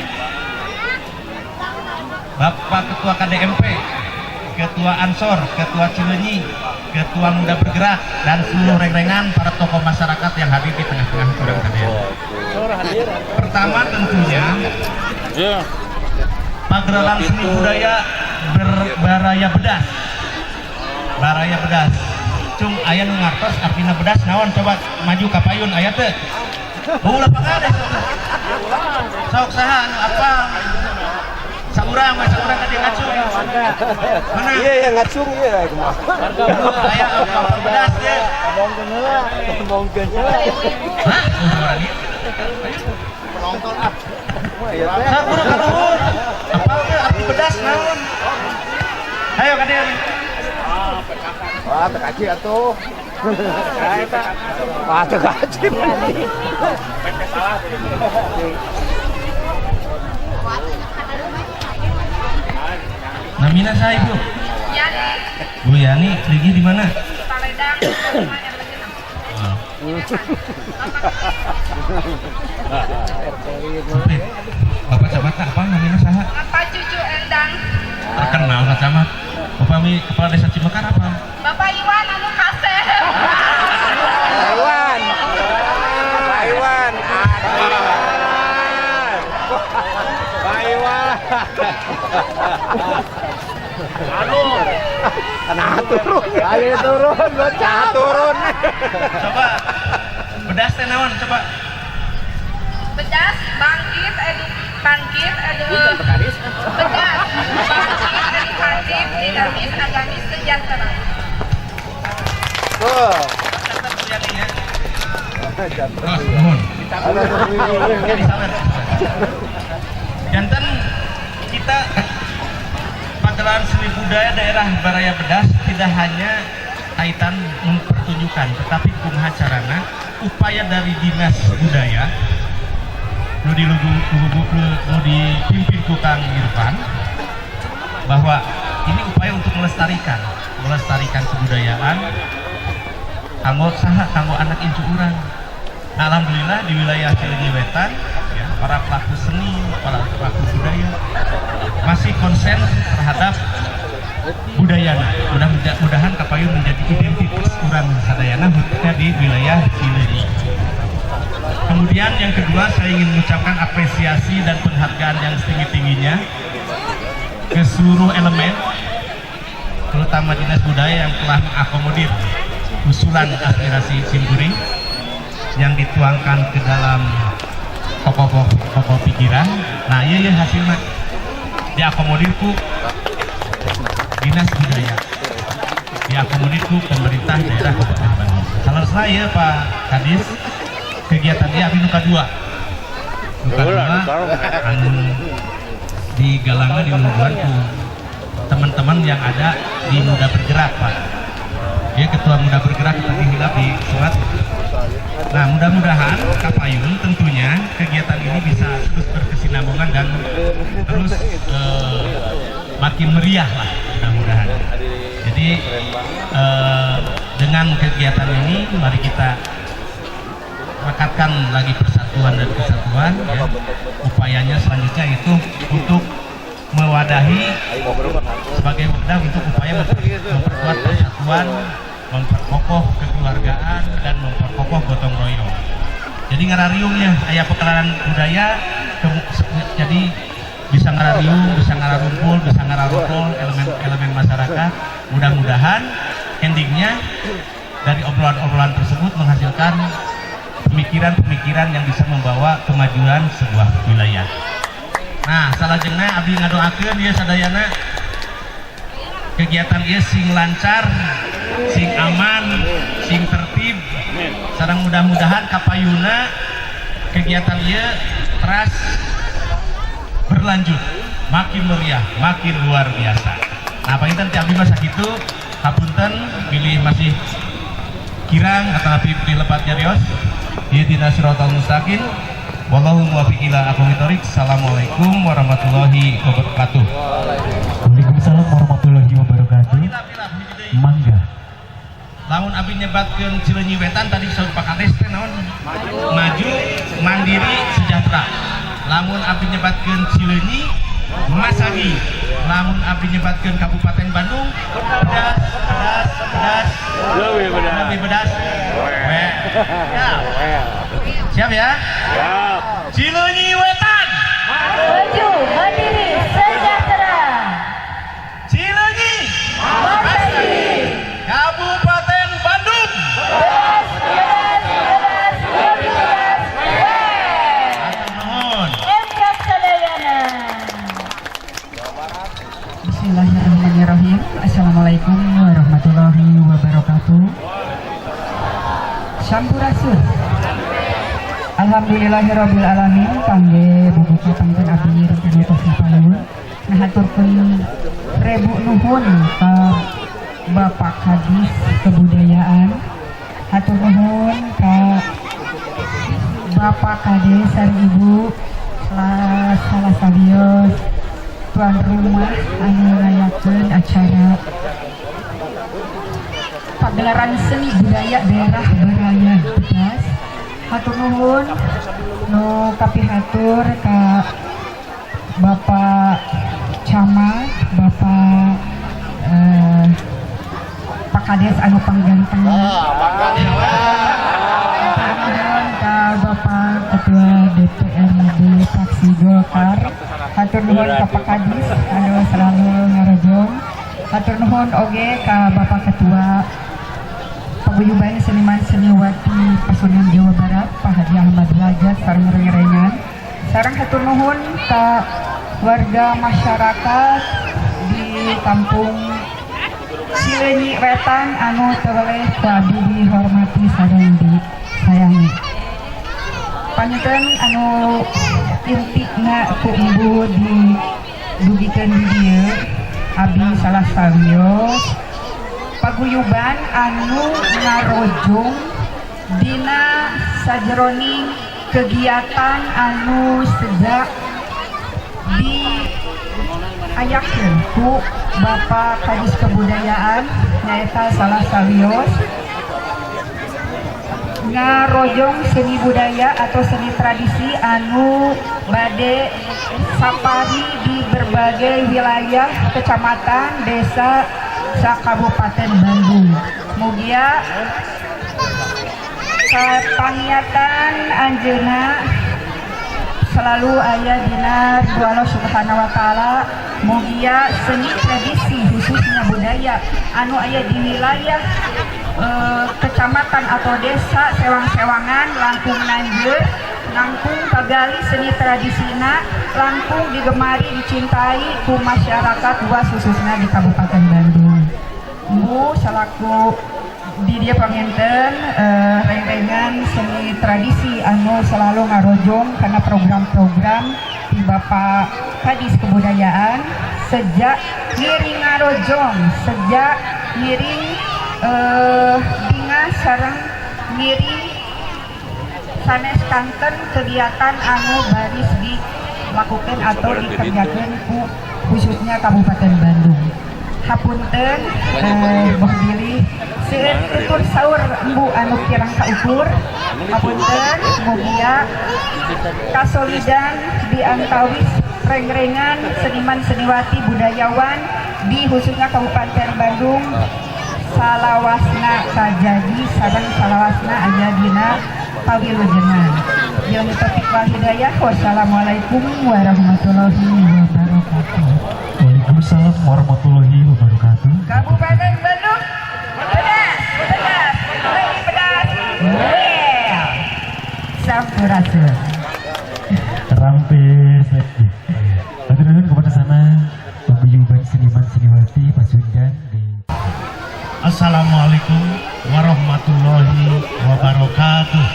Bapak Ketua KDMP, Ketua Ansor, Ketua Cileunyi, Ketua Muda Bergerak, dan seluruh rengrengan para tokoh masyarakat yang hadir di tengah-tengah urang sadaya. Pertama tentunya pagelaran seni budaya Baraya Bedas. Baraya Bedas. Cung, aya nu ngartos artina bedas naon? Coba maju ka payun, aya teu? Ulah, Pak Kades. Sok saha anu apa? Saurang mah, saurang ka ngacung. Mana? Iya, yang ngacung iya. Aya apa bedas dia? Ngomongkeun heula, ngomongkeun heula. Hah? Penonton ah. Iya teh. Sok buru ka luhur. Apa teu arti bedas naon? Ayo ka dieu. Wah, teu kaji atuh. Wah, teu kaji. Namina saha, Ibu? Bu Yani lagi di mana? Paledang, 5 RW 6. Sempit. Bapak Camat apa namanya saha? Bapak Cucu Endang. Terkenal Pak Camat. Bapak mi Kepala Desa Cimekar apa? Bapak Iwan anu kasep. Iwan. Pak Iwan. Pak Iwan. Anu. Nah turun. Ayo turun, bocah turun. Coba bedas teh naon coba. Bedas bangkit edu bangkit edu bedas bangkit edukatif dinamis agamis sejahtera. Tuh. Nuhun. Janten kita pagelaran seni budaya daerah Baraya Bedas tidak hanya kaitan mempertunjukkan, tetapi kumaha carana upaya dari dinas budaya nu dipimpin ku Kang Irfan bahwa ini upaya untuk melestarikan kebudayaan kanggo saha, kanggo anak incu urang. Nah, alhamdulillah di wilayah Cileunyi Wetan ya, para pelaku seni, para pelaku budaya masih konsen terhadap budayana. Mudah-mudahan kapayun menjadi identitas urang sadayana khususnya di wilayah Cileunyi. Kemudian yang kedua, saya ingin mengucapkan apresiasi dan penghargaan yang setinggi-tingginya ke seluruh elemen, terutama Dinas Budaya yang telah mengakomodir usulan aspirasi simkuring yang dituangkan ke dalam pokok-pokok pikiran. Nah, iya hasilnya diakomodir ku Dinas Budaya, diakomodir ku pemerintah daerah Kabupaten Bandung. Salah saya Pak Kadis, kegiatan dia abdi nu kadua anu di galangan di unggulan ku teman-teman yang ada di Muda Bergerak Pak. Dia ketua Muda Bergerak tadi hilap di surat. Nah, mudah-mudahan kapayun tentunya kegiatan ini bisa terus berkesinambungan dan terus makin meriah lah mudah-mudahan. Jadi dengan kegiatan ini mari kita rekatkan lagi persatuan dan kesatuan ya. Upayanya selanjutnya itu untuk mewadahi sebagai wadah untuk upaya memperkuat persatuan, memperkokoh kekeluargaan dan memperkokoh gotong royong. Jadi ngarariungnya aya pekelaran budaya jadi bisa ngarariung, bisa ngararumpul, bisa ngararumpul elemen-elemen masyarakat. Mudah-mudahan endingnya dari obrolan-obrolan tersebut menghasilkan pemikiran-pemikiran yang bisa membawa kemajuan sebuah wilayah. Nah, salajengna abdi ngadoakeun ieu sadayana kegiatan ieu sing lancar, sing aman, sing tertib. Sareng mudah-mudahan kapayuna kegiatan ieu teras berlanjut, makin meriah, makin luar biasa. Nah, panginten ti abdi mah sakitu, hapunten bilih masih kirang atau pilih lepat nyarios. Ihdinas siratal mustaqim. Wallahu muwaffiq ila aqwamit thoriq. Assalamualaikum warahmatullahi wabarakatuh. Waalaikumsalam warahmatullahi wabarakatuh. Mangga. Lamun abdi nyebatkeun Cileunyi Wetan tadi saur Pak Kades teh naon? Maju, mandiri, sejahtera. Lamun abdi nyebatkeun Cileunyi Masagi. Lamun abdi nyebatkeun Kabupaten Bandung pedas, pedas, pedas. Lebih pedas. Lebih pedas. Siap. Siap ya? Siap. Cileunyi Wetan. Maju, mandiri, sejahtera. Cileunyi Masagi. Kabupaten Bandung. Pedas, pedas, pedas, lebih pedas. Hatur nuhun. Emkap sadayana. Bismillahirrahmanirrahim. Assalamualaikum warahmatullahi wabarakatuh. Sampurasun. Alhamdulillahirabbil alamin kangge bubuka panginten abdi rencana tos payun. Nah haturkeun rebu nuhun ka Bapak Kadis Kebudayaan. Hatur nuhun ka Bapak Kades sareng Ibu salah sabios tuan rumah anu ngayakeun acara Pagelaran Seni Budaya Daerah Baraya Bedas. Hatur nuhun nu kapihatur ka Bapak Camat, Bapak Pak Kades anu pangganteng. Hatur nuhun ka Bapak Ketua DPRD Fraksi Golkar. Hatur nuhun ka Pak Kadis anu selalu ngarojong. Hatur nuhun oge ka Bapak Ketua Paguyuban Seniman Seniwati Pasundan Jawa Barat, Pak Haji Ahmad Derajat sareng reng-rengan. Sareng hatur nuhun ka warga masyarakat di Kampung Cileunyi Wetan anu teu weleh ku abdi dihormati sareng disayangi. Panginten anu intina ku Ibu didugikeun di dieu, abdi salah sawios paguyuban anu ngarojong dina sajeroning kegiatan anu sejak diayakeun ku Bapak Kadis Kebudayaan, nyaeta salah sawios ngarojong seni budaya atau seni tradisi anu bade safari di berbagai wilayah kecamatan, desa sa Kabupaten Bandung. Mugia kapangiatan anjeunna selalu aya dina ridho Allah Subhanahu wa taala. Mugia seni tradisi khususnya budaya anu aya di wilayah kecamatan atau desa sewang-sewangan langkung nanjeur, langkung kagali seni tradisina, langkung digemari, dicintai ku masyarakat luas khususnya di Kabupaten Bandung. Bu selaku di dieu panginten reng-rengan seni tradisi anu selalu ngarojong karena program-program di Bapak Kadis Kebudayaan sejak ngiring ngarojong, sejak ngiring bingah sareng ngiring sanes kanten kegiatan anu baris dilakukan atau dikerjakan ku khususnya Kabupaten Bandung. Hapunten boh bilih seueur tutur saur embu anu kirang kaukur. Hapunten, mugia kasolidan di antawis reng-rengan seniman seniwati budayawan di khususnya Kabupaten Bandung salawasna kajadi sareng salawasna aya dina pawilujengan. Billahi taufiq wal hidayah. Wassalamualaikum warahmatullahi wabarakatuh. Waalaikumsalam warahmatullahi wabarakatuh. Kabupaten Bandung pedas, pedas, lebih pedas. Yeah. Sampurasun. Rampes lagi. Hatur nuhun kepada sana paguyuban seniman seniwati Pasundan di Assalamualaikum warahmatullahi wabarakatuh.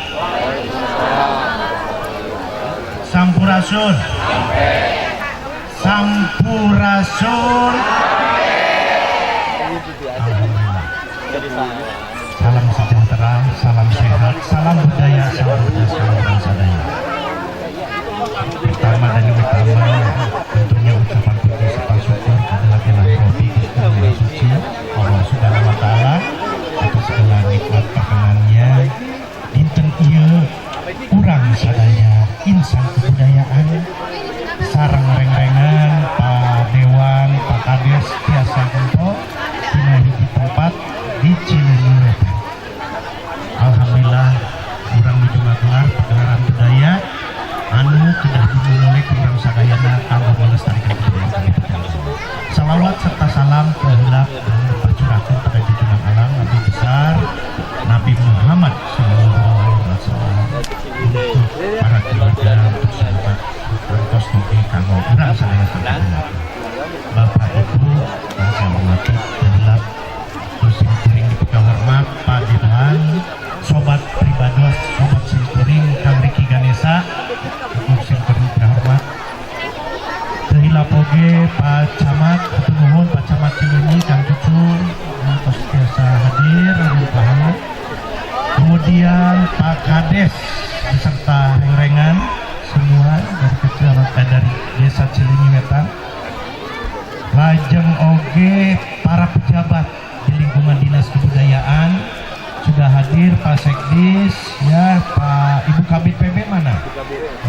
Sampurasun. Sampurasun. Alhamdulillah. Salam sejahtera, salam sehat, salam budaya, salam budaya, salam bangsa daya. Pertama dan yang utama tentunya ucapan puji serta syukur kehadirat Robi Gusti Maha Suci Allah Subhanahu wa taala atas segala nikmat perkenannya dinten ieu urang sadaya insan kebudayaan sareng reng-rengan Pak Dewan, Pak Kades tiasa kumpul dina hiji tempat di Cileunyi Wetan. Alhamdulillah urang nuju ngagelar pagelaran budaya anu kedah dimulai ku urang sadayana kanggo melestarikan kebudayaan Kabupaten Bandung. Salawat serta salam keheula pacurakeun pada junjungan alam Nabi besar Nabi Muhammad sallallahu alaihi wasallam, untuk para keluarga, untuk sahabat kantos dugi kanggo urang sadaya sadayana. Bapak Ibu yang saya hormati, keheula sim kuring dipikahormat Pak Dewan, sobat pribados, sobat simkuring Kang Riki Ganesa, untuk simkuring dipikahormat. Teu hilap oge Pak Camat, hatur nuhun Pak Camat Cileunyi, Kang Cucu, tos tiasa hadir, pahala. Kemudian Pak Kades beserta reng-rengan semua dari kecamatan dari Desa Cileunyi Wetan. Lajeng oge para pejabat Di lingkungan Dinas Kebudayaan sudah hadir Pak Sekdis ya, Pak, Ibu Kabid PB mana?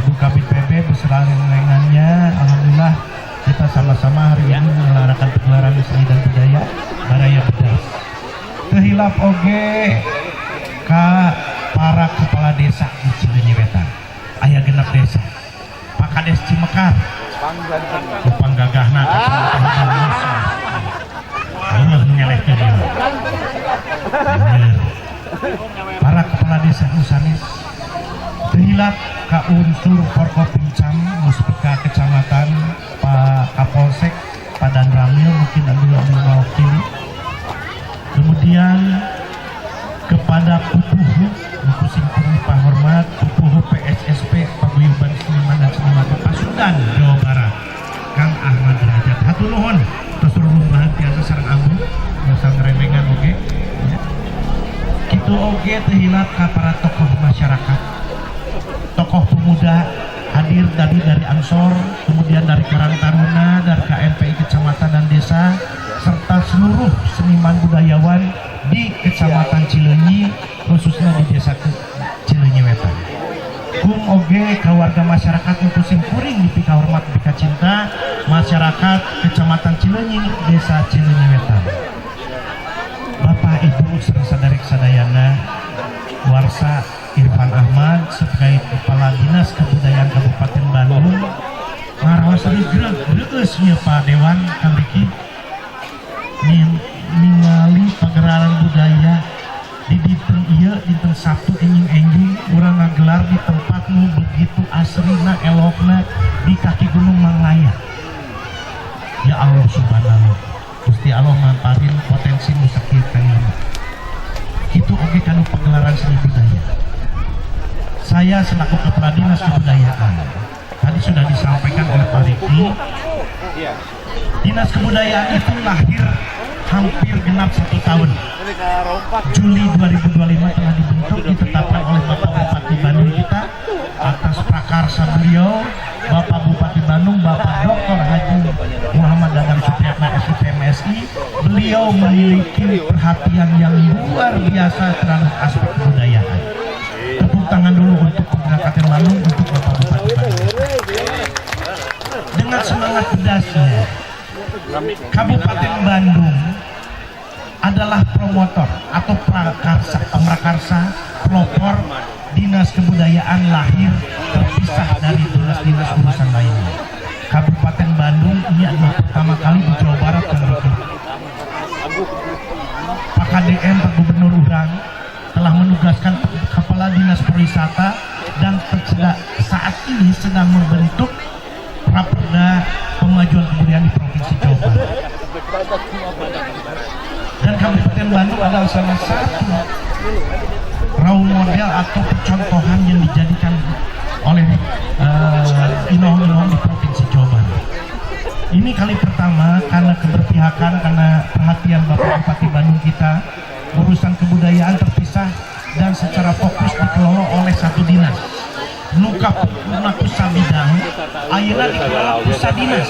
Ibu Kabid PB beserta rengannya. Alhamdulillah, kita sama-sama hari ini menyelenggarakan pagelaran seni dan budaya Baraya Bedas. Teu hilap oge ka para kepala desa di Cileunyi Wetan. Aya genep desa. Pak Kades Cimekar. Kupang gagahna kacamata. Allah mengelehkeun ieu. Bener. Para kepala desa nu sanes, teu hilap ka unsur Forkopimcam, Muspika Kecamatan, Pak Kapolsek, Pak Danramil mungkin anu anu mewakili. Kemudian kepada Pupuhu, nu simkuring hormat, Pupuhu PSSP, Paguyuban Seniman dan Seniwati Pasundan, Jawa Barat, Kang Ahmad Derajat. Hatur nuhun, tos rumbahan tiasa sareng ambu, biasa ngeremengan oge. Ya. Kitu oge teu hilap ka para tokoh masyarakat, tokoh pemuda hadir tadi dari Ansor, kemudian dari Karang Taruna, dari KNPI Kecamatan dan Desa, serta seluruh seniman budayawan di Kecamatan Cileunyi, khususnya di Desa Cileunyi Wetan. Kum oge ka warga masyarakat untuk simkuring dipika hormat, dipika cinta, masyarakat Kecamatan Cileunyi, Desa Cileunyi Wetan. Bapak, Ibu sareng saderek sadayana, warsa Irfan Ahmad sebagai Kepala Dinas Kebudayaan Kabupaten Bandung ngaraos regreg reueus ieu Pak Dewan Kang Riki ningali pagelaran budaya di dinten ieu, dinten Sabtu enjing-enjing urang ngagelar di tempat nu begitu asrina, elokna, di kaki Gunung Manglayang. Ya Allah, subhanallah, Gusti Allah mamparin potensi nu sakieu kayana. Kitu oge kanu pagelaran seni budaya. Saya selaku Kepala Dinas Kebudayaan, tadi sudah disampaikan oleh Pak Riki, Dinas Kebudayaan itu lahir hampir genap satu tahun. Juli 2025 telah dibentuk, ditetapkan oleh Bapak Bupati Bandung kita atas prakarsa beliau, Bapak Bupati Bandung, Bapak Dr. Haji Muhammad Dadang Supriatna SIP MSI. Beliau memiliki perhatian yang luar biasa terhadap aspek kebudayaan. Tepuk tangan dulu untuk Kabupaten Bandung, untuk Bapak Bupati Bandung. Dengan semangat pedasnya, Kabupaten Bandung adalah promotor atau prakarsa, pemrakarsa, pelopor Dinas Kebudayaan lahir terpisah dari dinas-dinas urusan lainnya. Kabupaten Bandung ini adalah pertama kali di Jawa Barat dan Ricky. Pak KDM, Pak Gubernur urang telah menugaskan Kepala Dinas Pariwisata dan saat ini sedang membentuk Raperda Pemajuan Kebudayaan di Provinsi Jawa Barat. Dan Kabupaten Bandung adalah salah satu role model atau percontohan yang dijadikan oleh inohong-inohong di Provinsi Jawa Barat. Ini kali pertama karena keberpihakan, karena perhatian Bapak Bupati Bandung kita, urusan kebudayaan terpisah dan secara fokus dikelola oleh satu dinas. Nu kapungkurna ku sabidang, ayeuna dikelola ku sadinas.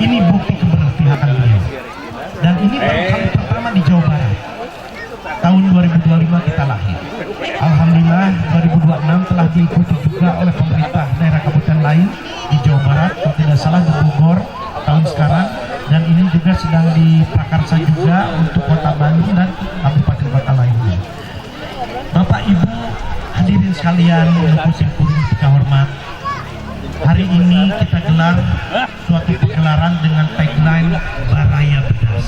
Ini bukti keberpihakan beliau. Dan ini baru kali pertama di Jawa Barat. Tahun 2025 kita lahir. Alhamdulillah, 2026 telah diikuti juga oleh pemerintah daerah kabupaten lain di Jawa Barat, kalau tidak salah di Bogor tahun sekarang, dan ini juga sedang diprakarsa juga untuk Kota Bandung dan kabupaten kota lainnya. Bapak, Ibu hadirin sekalian nu simkuring hormat, hari ini kita gelar suatu pagelaran dengan tagline Baraya Bedas,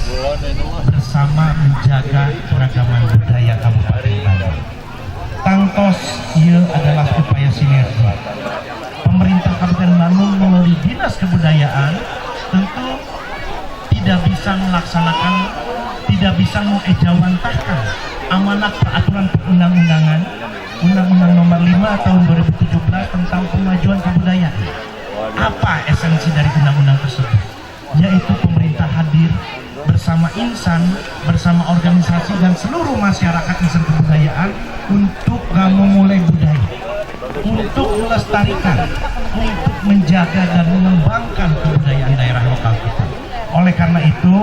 bersama menjaga keragaman budaya Kabupaten Bandung. Tangtos ieu adalah upaya sinergi pemerintah Kabupaten Bandung melalui Dinas Kebudayaan. Tentu tidak bisa melaksanakan, tidak bisa mengejawantahkan amanat peraturan perundang-undangan Undang-Undang Nomor 5 Tahun 2017 tentang Pemajuan Kebudayaan. Apa esensi dari undang-undang tersebut? Yaitu pemerintah hadir bersama insan, bersama organisasi dan seluruh masyarakat insan kebudayaan untuk memulai budaya, untuk melestarikan, untuk menjaga dan mengembangkan kebudayaan daerah lokal kita. Oleh karena itu,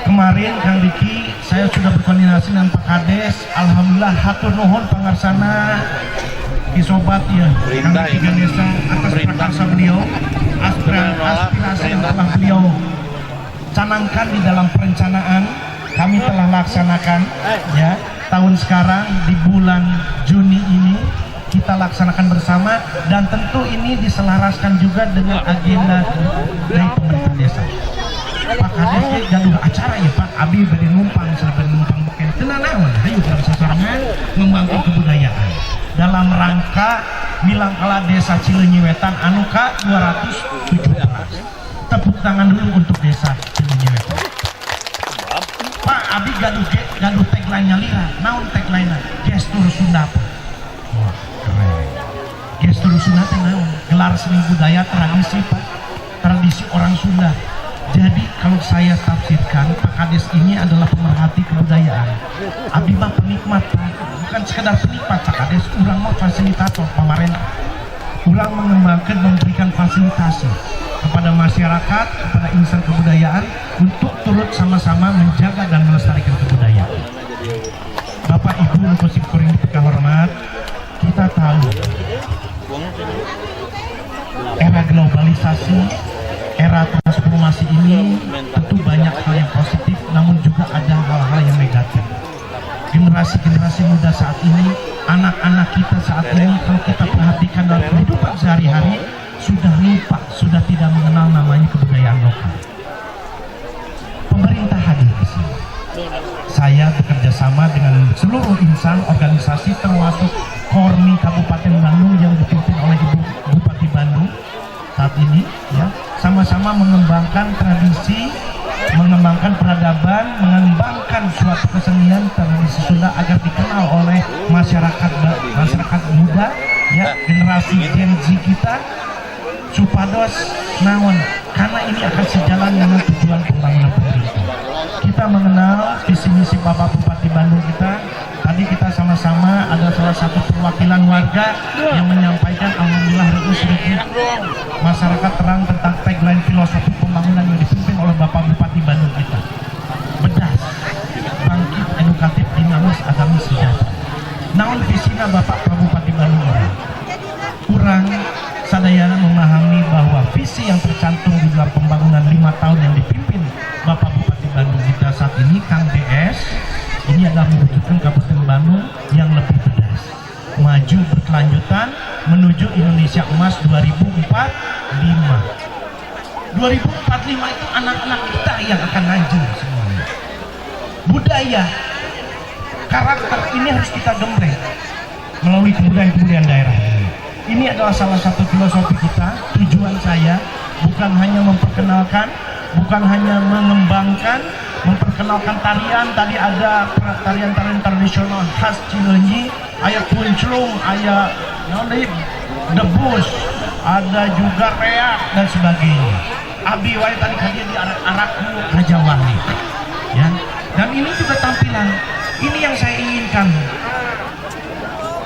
kemarin Kemarin Kang Diki, saya sudah berkoordinasi dengan Pak Kades. Alhamdulillah, hatur nuhun pangarsana Ki Sobat ya, Kang Diki Ganesa atas prakarsa beliau, aspirasi yang telah beliau canangkan di dalam perencanaan kami telah laksanakan ya. Tahun sekarang di bulan Juni ini kita laksanakan bersama dan tentu ini diselaraskan juga dengan agenda dari pemerintah desa. Pak Kades ge gaduh acara ya, Pak, abi bade numpang, bade numpang beken teu naon, hayu urang sasarengan membangun kebudayaan dalam rangka Milangkala Desa Cileunyi Wetan anu ka 217. Tepuk tangan dulu untuk Desa Cileunyi Wetan. Pak, abi gaduh gaduh tagline nyalira. Naon tagline? Gestur Sunda, Pak. Wah, keren. Gestur Sunda teh naon? Gelar seni budaya tradisi, Pak, tradisi orang Sunda. Jadi kalau saya tafsirkan, Pak Kades ini adalah pemerhati kebudayaan. Abi mah penikmat, Pak. Bukan sekedar penikmat, Pak Kades, urang mah fasilitator pamarentah. Urang mengembangkan, memberikan fasilitasi kepada masyarakat, kepada insan kebudayaan untuk turut sama-sama menjaga dan melestarikan kebudayaan. Bapak Ibu nu kuring hormat, kita tahu era globalisasi, era transformasi ini tentu banyak hal yang positif, namun juga ada hal-hal yang negatif. Generasi-generasi muda saat ini, anak-anak kita saat ini, kalau kita perhatikan dalam kehidupan sehari-hari, sudah lupa, sudah tidak mengenal namanya kebudayaan lokal. Pemerintah hadir di sini. Saya bekerja sama dengan seluruh insan organisasi termasuk Kormi Kabupaten Bandung yang dipimpin oleh Ibu Bupati Bandung saat ini ya, sama-sama mengembangkan tradisi, mengembangkan peradaban, mengembangkan suatu kesenian tradisi Sunda agar dikenal oleh masyarakat, masyarakat muda ya, generasi Gen Z kita, supados naon, karena ini akan sejalan dengan tujuan pembangunan pemerintah. Kita mengenal visi misi Bapak Bupati Bandung kita. Tadi kita sama-sama ada salah satu perwakilan warga yang menyampaikan, alhamdulillah reueus sedikit masyarakat terang tentang tagline filosofi pembangunan yang dipimpin oleh Bapak Bupati Bandung kita. Bedas, bangkit, edukatif, dinamis, agamis, sejahtera. Naon visina Bapak Bupati Bandung ini? Kurang sadayana memahami bahwa visi yang tercantum di dalam pembangunan 5 tahun yang dipimpin Bapak Bupati Bandung kita saat ini, Kang DS, ini adalah mewujudkan Kabupaten Bandung yang lebih bedas, maju berkelanjutan menuju Indonesia Emas 2045. 2045 itu anak-anak kita yang akan maju semuanya. Budaya, karakter ini harus kita gembreng melalui kebudayaan-kebudayaan daerah ini. Ini adalah salah satu filosofi kita. Tujuan saya bukan hanya memperkenalkan, bukan hanya mengembangkan, memperkenalkan tarian. Tadi ada tarian-tarian tradisional khas Cileunyi, aya kunclung, aya naon deui, debus, ada juga reak dan sebagainya. Abi wae tadi ka dieu diarak-arak ku Raja Wali. Ya. Dan ini juga tampilan. Ini yang saya inginkan,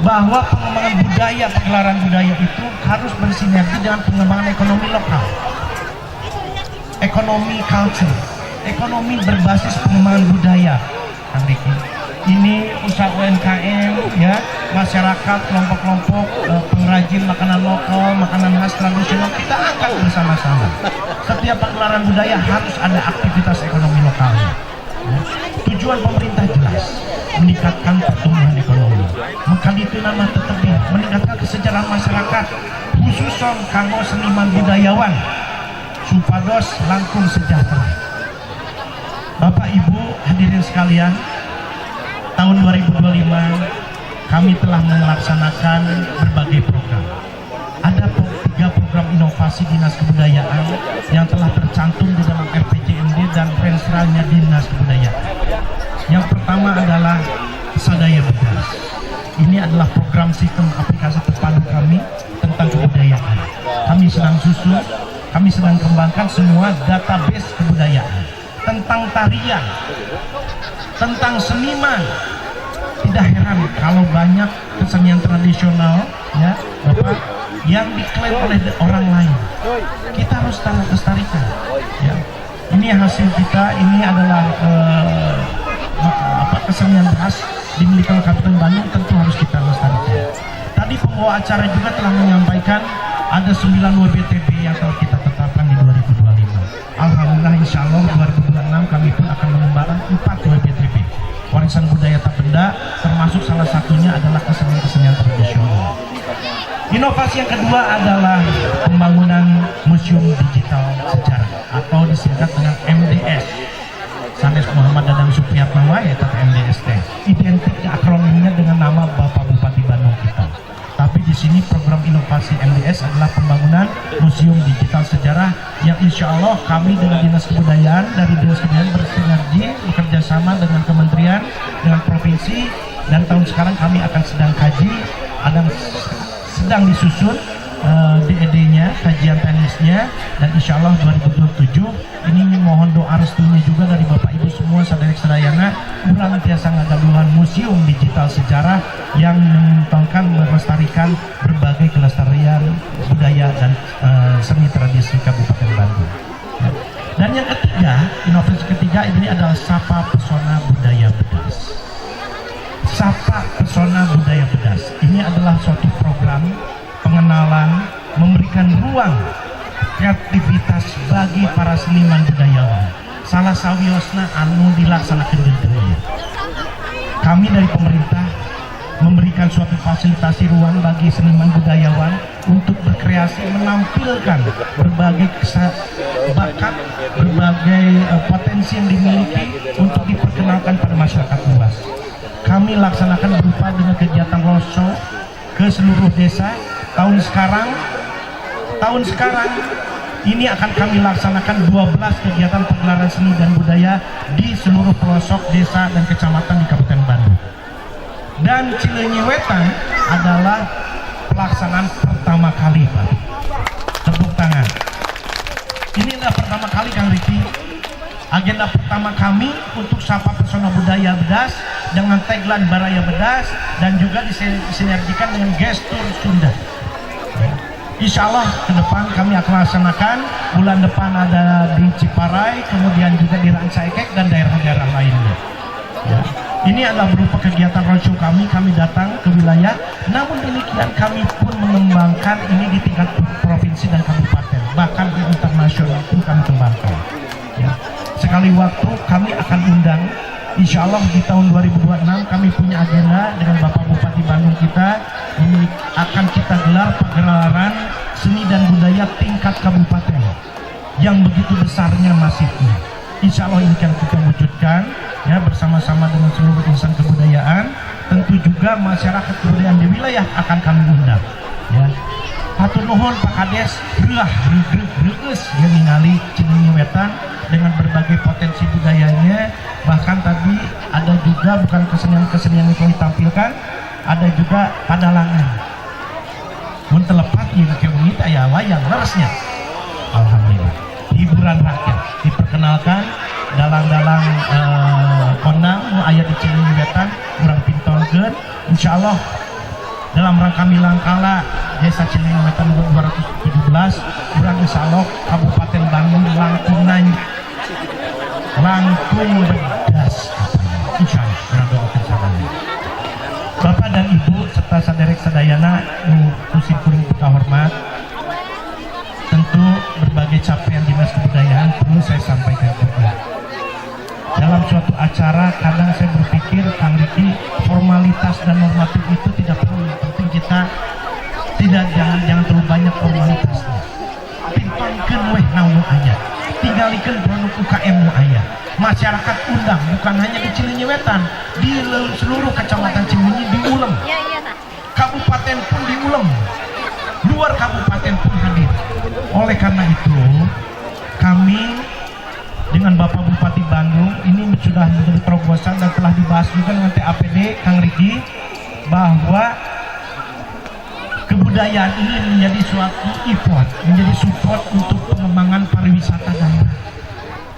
bahwa pengembangan budaya, pagelaran budaya itu harus bersinergi dengan pengembangan ekonomi lokal. Ekonomi culture, ekonomi berbasis pengembangan budaya. Kang Diki. Ini usaha UMKM ya, masyarakat, kelompok-kelompok pengrajin makanan lokal, makanan khas tradisional kita angkat bersama-sama. Setiap pagelaran budaya harus ada aktivitas ekonomi lokalnya. Ya. Tujuan pemerintah jelas, meningkatkan pertumbuhan ekonomi. Maka itu nama tetap ya, meningkatkan kesejahteraan masyarakat, khususnya kanggo seniman budayawan, supados langkung sejahtera. Bapak Ibu hadirin sekalian, tahun 2025 kami telah melaksanakan berbagai program. Ada tiga program inovasi Dinas Kebudayaan yang telah tercantum di dalam RPJMD dan Rensranya Dinas Kebudayaan. Yang pertama adalah Sadaya Bedas. Ini adalah program sistem aplikasi terpadu kami tentang kebudayaan. Kami sedang susun, kami sedang kembangkan semua database kebudayaan tentang tarian, tentang seniman. Tidak heran kalau banyak kesenian tradisional ya, Bapak, yang diklaim oleh orang lain. Kita harus lestarikan ya. Ini hasil kita, ini adalah apa, kesenian khas dimiliki oleh Kabupaten Bandung, tentu harus kita lestarikan. Tadi pembawa acara juga telah menyampaikan ada 9 WBTB yang telah kita tetapkan di 2025. Alhamdulillah, insya Allah 2026 kami pun akan mengembangkan 4 WBTB. Warisan budaya tak benda, termasuk salah satunya adalah kesenian-kesenian tradisional. Inovasi yang kedua adalah pembangunan Museum Digital Sejarah atau disingkat dengan MDS. Sanes Muhammad Dadang Supriyatna wae eta MDS teh. Identik akronimnya dengan nama Bapak Bupati Bandung kita. Tapi di sini program inovasi MDS adalah pembangunan Museum Digital Sejarah yang insya Allah kami dengan Dinas Kebudayaan, dari Dinas Kebudayaan bersinergi bekerja sama dengan kementerian, dengan provinsi, dan tahun sekarang kami akan sedang kaji, ada sedang disusun DED-nya, kajian teknisnya, dan insya Allah 2027 ini mohon doa restunya juga dari Bapak Ibu semua saderek sadayana, urang tiasa ngagaduhan Museum Digital Sejarah yang menontonkan, melestarikan berbagai kelestarian budaya dan seni tradisi Kabupaten Bandung. Ya. Dan yang ketiga, inovasi ketiga ini adalah Sapa Pesona Budaya Bedas. Sapa Pesona Budaya Bedas ini adalah suatu program pengenalan, memberikan ruang kreativitas bagi para seniman budayawan. Salah sawiosna anu dilaksanakan dinten ieu. Kami dari pemerintah memberikan suatu fasilitasi ruang bagi seniman budayawan untuk berkreasi, menampilkan berbagai bakat, berbagai potensi yang dimiliki untuk diperkenalkan pada masyarakat luas. Kami laksanakan berupa dengan kegiatan roadshow ke seluruh desa. Tahun sekarang ini akan kami laksanakan 12 kegiatan pagelaran seni dan budaya di seluruh pelosok desa dan kecamatan di Kabupaten Bandung. Dan Cileunyi Wetan adalah pelaksanaan pertama kali, Pak. Tepuk tangan. Ini adalah pertama kali, Kang Riki. Agenda pertama kami untuk Sapa Pesona Budaya Bedas dengan tagline Baraya Bedas dan juga disinergikan dengan gestur Sunda. Insya Allah ke depan kami akan laksanakan, bulan depan ada di Ciparai, kemudian juga di Rancaekek dan daerah-daerah lainnya. Ya. Ini adalah berupa kegiatan roadshow kami, kami datang ke wilayah. Namun demikian kami pun mengembangkan ini di tingkat provinsi dan kabupaten, bahkan di internasional pun kami kembangkan. Ya. Sekali waktu kami akan undang, insya Allah di tahun 2026 kami punya agenda dengan Bapak Bupati Bandung kita, ini akan kita gelar pagelaran seni dan budaya tingkat kabupaten yang begitu besarnya, masifnya. Insya Allah ini akan kita wujudkan ya bersama-sama dengan seluruh insan kebudayaan, tentu juga masyarakat kebudayaan di wilayah akan kami undang. Ya. Hatur nuhun Pak Kades, reuah reugreug reueus ya ningali Cileunyi Wetan dengan berbagai potensi budayanya. Bahkan tadi ada juga bukan kesenian-kesenian yang telah ditampilkan, ada juga padalangan. Mun teu lepat ieu ke wengi aya wayang leresnya. Alhamdulillah. Hiburan rakyat diperkenalkan dalang-dalang kondang nu aya di Cileunyi Wetan urang pintonkeun. Insyaallah dalam rangka Milangkala Desa Cileunyi Wetan 217 urang, insyaallah Kabupaten Bandung langkung nanya, langkung bedas, insyaallah urang doakeun sadaya. Bapak dan Ibu serta saderek sadayana nu ku sim kuring hormat, tentu berbagai capaian Dinas Kebudayaan perlu saya sampaikan juga. Dalam suatu acara kadang saya berpikir, Kang Riki, formalitas dan normatif itu tidak perlu. Yang penting kita tidak, jangan jangan terlalu banyak formalitasnya. Pintonkeun weh naon nu aya, tinggalikeun produk UKM nu aya, masyarakat undang, bukan hanya di Cileunyi Wetan, di seluruh kecamatan Cileunyi diulem, kabupaten pun diulem, luar kabupaten pun hadir. Oleh karena itu kami dengan Bapak Bupati Bandung ini sudah menjadi terobosan dan telah dibahas juga dengan TAPD, Kang Riki, bahwa kebudayaan ini menjadi suatu effort, menjadi support untuk pengembangan pariwisata daerah.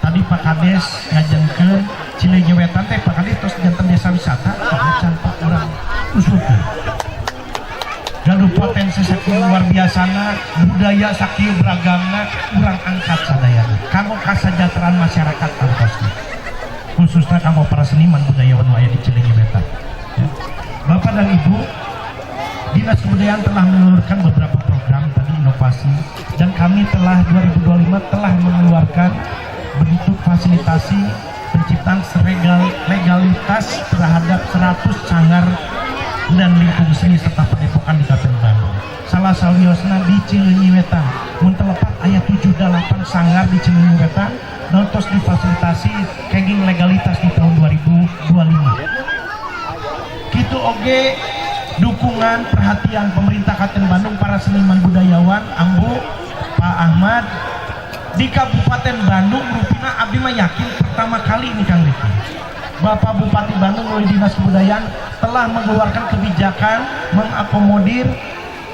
Tadi Pak Kades ngajengkeun Cileunyi Wetan teh, Pak Kades, terus janten desa wisata, Pak, can, Pak, urang usulkeun. Gaduh potensi. potensi sakieu luar biasana, budaya sakieu beragamna, urang angkat sadayana kanggo kasejahteraan masyarakat tangtosna, khususnya kanggo para seniman budayawan nu aya di Cileunyi Wetan ya. Bapak dan Ibu, Dinas Kebudayaan telah mengeluarkan beberapa program tadi inovasi dan kami telah 2025 telah mengeluarkan bentuk fasilitasi penciptaan seregal legalitas terhadap 100 sanggar dan lingkung seni serta padepokan di Kabupaten Bandung. Salah sawiosna di Cileunyi Wetan. Mun teu lepat aya 7 8 sanggar di Cileunyi Wetan dan tos difasilitasi kenging legalitas di tahun 2025. Kitu oge dukungan perhatian pemerintah Kabupaten Bandung para seniman budayawan, Ambu, Pak Ahmad, di Kabupaten Bandung rupina abdi mah yakin pertama kali ini, Kang Riki, Bapak Bupati Bandung melalui Dinas Kebudayaan telah mengeluarkan kebijakan mengakomodir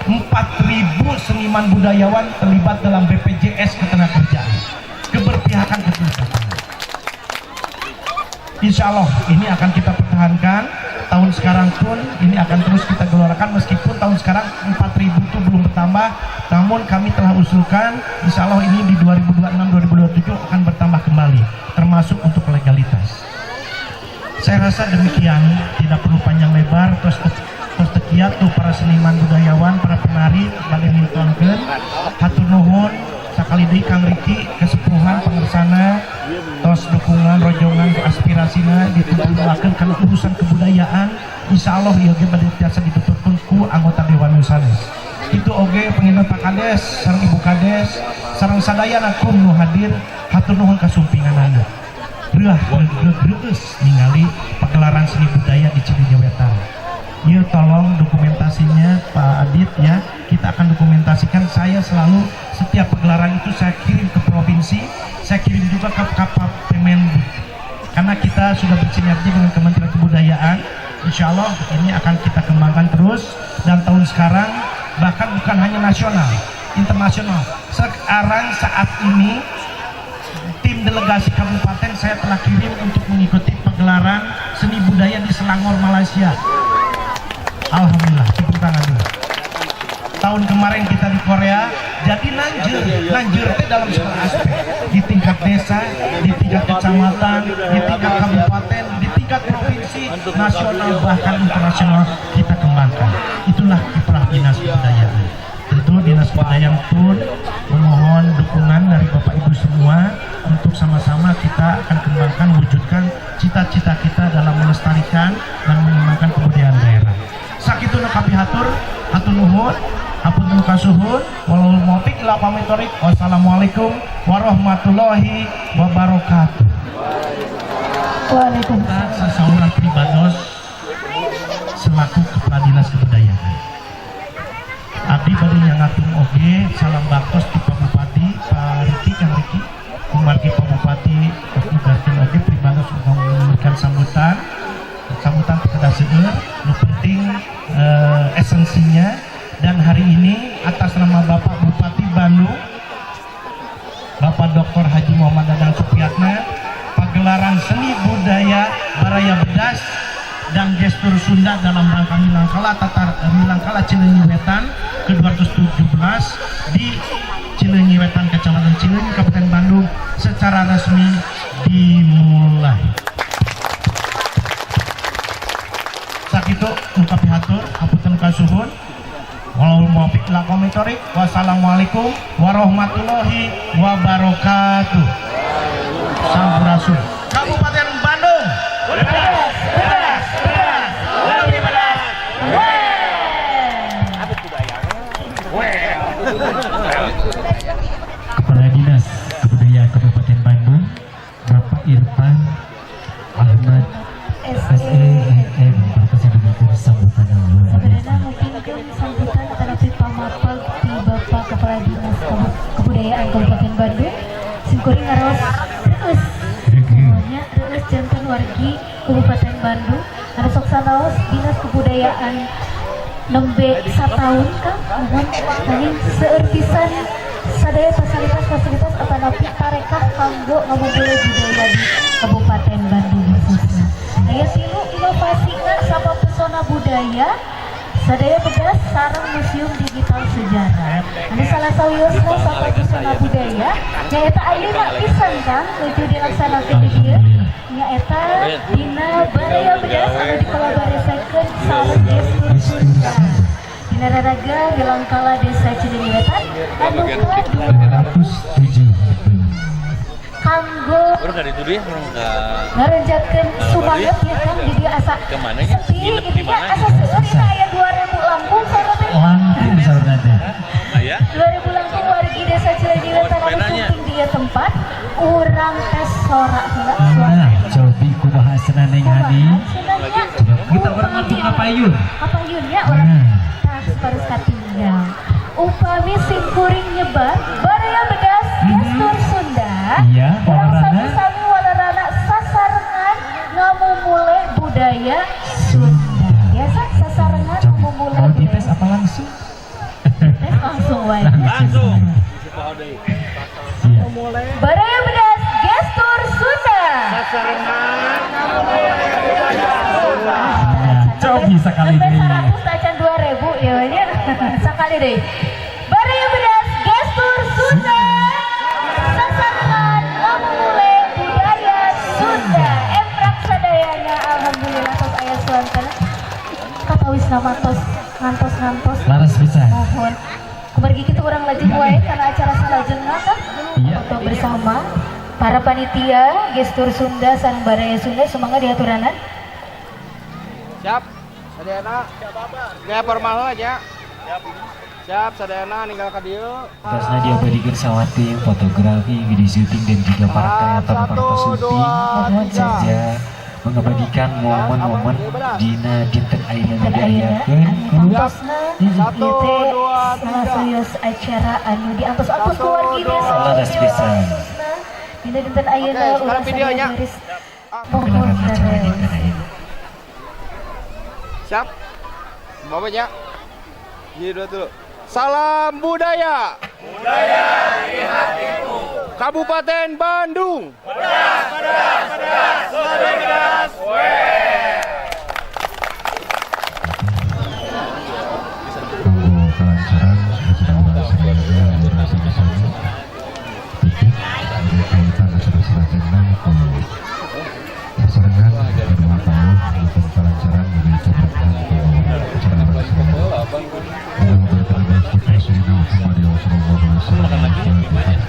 4.000 seniman budayawan terlibat dalam BPJS Ketenagakerjaan, keberpihakan keberpihakan. Insya Allah ini akan kita pertahankan tahun sekarang pun, ini akan terus kita gelorakan meskipun tahun sekarang 4.000 itu belum bertambah, namun kami telah usulkan insya Allah ini di 2026-2027 akan bertambah kembali, termasuk untuk legalitas. Saya rasa demikian, tidak perlu panjang lebar. Terus terus tekiat tuh para seniman budayawan, para penari bade mintonkeun. Hatur nuhun sakali deui Kang Riki, kesepuhan pangersana, tos dukungan rojongan aspirasina dituturkeun kana urusan kebudayaan. Insya Allah ieu ge bade tiasa dituturkeun ku anggota dewan nu sanes. Itu oge panginten Pak Kades sareng Ibu Kades sareng sadayana kum nu hadir, hatur nuhun kasumpinganana. Reuah reueus ningali pagelaran seni budaya di Cileunyi Wetan. Yuk, tolong dokumentasinya, Pak Adit ya, kita akan dokumentasikan. Saya selalu setiap pagelaran itu saya kirim ke provinsi, saya kirim juga ke Kemendik karena kita sudah bersinergi dengan Kementerian Kebudayaan. Insya Allah ini akan kita kembangkan terus dan tahun sekarang bahkan bukan hanya nasional, internasional. Sekarang saat ini tim delegasi kabupaten saya telah kirim untuk mengikuti pagelaran seni budaya di Selangor, Malaysia. Alhamdulillah, tepuk tangan dulu. Tahun kemarin kita di Korea, jadi nanjeur, nanjeur itu dalam segala aspek. Di tingkat desa, di tingkat kecamatan, di tingkat kabupaten, di tingkat provinsi, nasional, bahkan internasional kita kembangkan. Itulah kiprah Dinas Kebudayaan. Tentu Dinas Kebudayaan pun memohon dukungan dari Bapak Ibu semua untuk sama-sama kita akan kembangkan, wujudkan cita-cita kita dalam melestarikan dan mengembangkan kebudayaan daerah. Sakitu nu kapihatur, hatur nuhun, hapunten kasuhun, wallahul muwaffiq ila aqwamit thoriq. Wassalamualaikum warahmatullahi wabarakatuh. Waalaikumsalam. Sesauran pribados selaku Kepala Dinas Kebudayaan. Abdi bade nyangatung oge salam baktos di Pak Bupati, Pak Riki, Kang Riki, kumargi Pak Bupati nugaskeun oge pribados untuk memberikan sambutan. Sambutan kedah seueur, nu penting esensinya, dan hari ini atas nama Bapak Bupati Bandung, Bapak Dr. Haji Muhammad Dadang Supriyatna, pagelaran seni budaya Baraya Bedas dan gestur Sunda dalam rangka Milangkala Tatar Milangkala Cileunyi Wetan ke-217 di Cileunyi Wetan, Kecamatan Cileunyi, Kabupaten Bandung secara resmi dimulai. Sakitu nu kapihatur, hapunten kasuhun. Wallahul muwaffiq ila aqwamit thoriq. Wassalamualaikum warahmatullahi wabarakatuh. Sampurasun. Kabupaten Bandung. Pedas, pedas, pedas, lebih pedas. Apa tuh bayang? Kepala Dinas Kebudayaan Kabupaten Bandung, Bapak Irfan Ahmad SE SEM berkasih diberikan sambutan yang luar Sebenarnya biasa. Mungkin sambutan tetapi pamapag di Bapak Kepala Dinas Kebudayaan Kabupaten Bandung, simkuring ngaraos reueus semuanya, reueus janten wargi Kabupaten Bandung anu sok sanaos Dinas Kebudayaan nembe sataun Kang, mohon nanging seueur pisan sadaya fasilitas-fasilitas atanapi tarekah kanggo ngamumule budaya di Kabupaten Bandung khususnya. Aya tilu inovasina, Sapa Pesona Budaya, Sadaya Bedas, sareng Museum Digital. portal sejarah. Anu salah sawiosna Sapta Busana Budaya nyaeta ayeuna pisan Kang nuju dilaksanakeun di dieu, nyaeta dina Baraya Bedas anu dikolaborasikeun sareng Gestur Sunda. Dina raraga Milangkala Desa Cileunyi Wetan anu ka-207 kanggo ngarenjatkeun sumanget ya Kang, di dieu asa sepi gitu ya, asa seueur, ini aya 2000 langkung saurna teh. Langkung saurna teh. 2000 langkung wargi Desa Cileunyi Wetan anu sumping di ieu tempat, urang tes sorak heula. Nah, cobi kumaha cenah, Neng Hani? Kita urang langsung kapayun. Kapayun ya urang. Nah. Tah, baris katinggal. Upami simkuring nyebat Baraya Bedas Gestur Sunda. Iya, urang walerana. Sami-sami walerana sasarengan ngamumule budaya Sunda. Biasa sasarengan Cobi, ngamumule mau budaya. Dites apa langsung? Tes langsung wae. Langsung. Siap. Baraya Bedas Gestur Sunda. Nah, cobi sekali Sampai deui. 100 tacan 2000 ya nya. Sekali deui. Baraya Bedas Gestur Sunda. Sasarengan ngamumule budaya Sunda. Emprak sadayana, alhamdulillah tos aya suantana. Katawis nama tos ngantos-ngantos. Laras pisan. Mohon. Kumargi kitu urang lajeng wae karena acara salajengna kan. Iya. Foto bersama para panitia Gestur Sunda sareng Baraya Sunda, sumangga diaturanan. Siap. Sadayana. Gaya formal aja. Siap, sadayana ninggal ka dieu. Terusna diabadikeun sawati fotografi, video syuting, dan juga para kreator Satu, para syuting dua, mohon tiga. saja mengabadikan momen-momen dina dinten ayeuna Dinten ayeuna diayakeun anu ku tangtosna Satu, ieu teh dua, salah tiga. sawios acara anu diantos-antos Satu, ku wargi dua, desa Laras Cileunyi pisan. Wetan khususna. Dina dinten ayeuna Oke, sekarang urang videonya. sadaya baris mohon gelaran acara leres. dinten ayeuna. Siap. Bapaknya. Jadi dua dulu. Salam budaya. Budaya di hatiku. Kabupaten Bandung. Pedas, pedas, pedas, lebih pedas. Kanggo kelancaran acara urang sadayana, urang sami-sami tutup kaitan acara salajengna ku sasarengan ngadoa ka Allah mugi kelancaran, mugi keberkahan kanggo acara urang sadayana. Allahumma barik ala Mustafa Sayyidina Muhammad sallallahu alaihi wasallam. Al-Fatihah.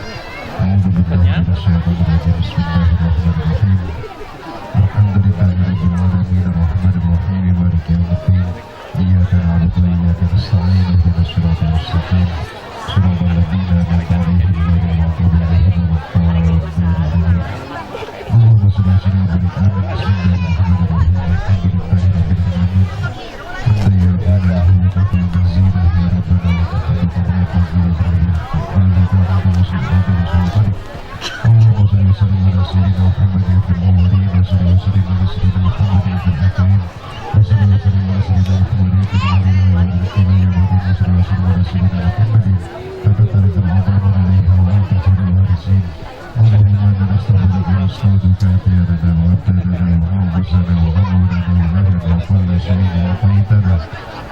A'udzu billahi minasyaitonir rajim. Bismillahirrahmanirrahim. Alhamdulillahi rabbil alamin arrahmanir rahim maliki yaumiddin. Iyyaka na'budu wa iyyaka nasta'in ihdinas siratal mustaqim siratal ladzina an'amta 'alaihim ghairil maghdubi 'alaihim waladdallin. Amin. Allahumma shalli wa sallim wa barik. Amin. Bismillahirrahmanirrahim. Alhamdulillahi rabbil alamin. Hamdan yuafi ni'amahu wa yukafi mazidah. Ya rabbana lakal hamdu kama yanbaghi li jalali wajhika wa 'azimi sultanik. Allahumma shalli wa sallim ala sayyidina Muhammadin fil awwalin wa salli wa sallim ala sayyidina Muhammadin fil akhirin wa salli wa sallim ala sayyidina Muhammadin fil awwalin wal akhirin ya rabbi wa salli wa sallim ala sayyidina Muhammadin hatta tarithal 'azama 'alayha wa anta khairul warisin. Allahumma inna nastaghfiruka wa nastaudiuka thiyabana wa abdanana wa anfusana wa amwalana wa ahlana wa kulla shay'in a'taytana.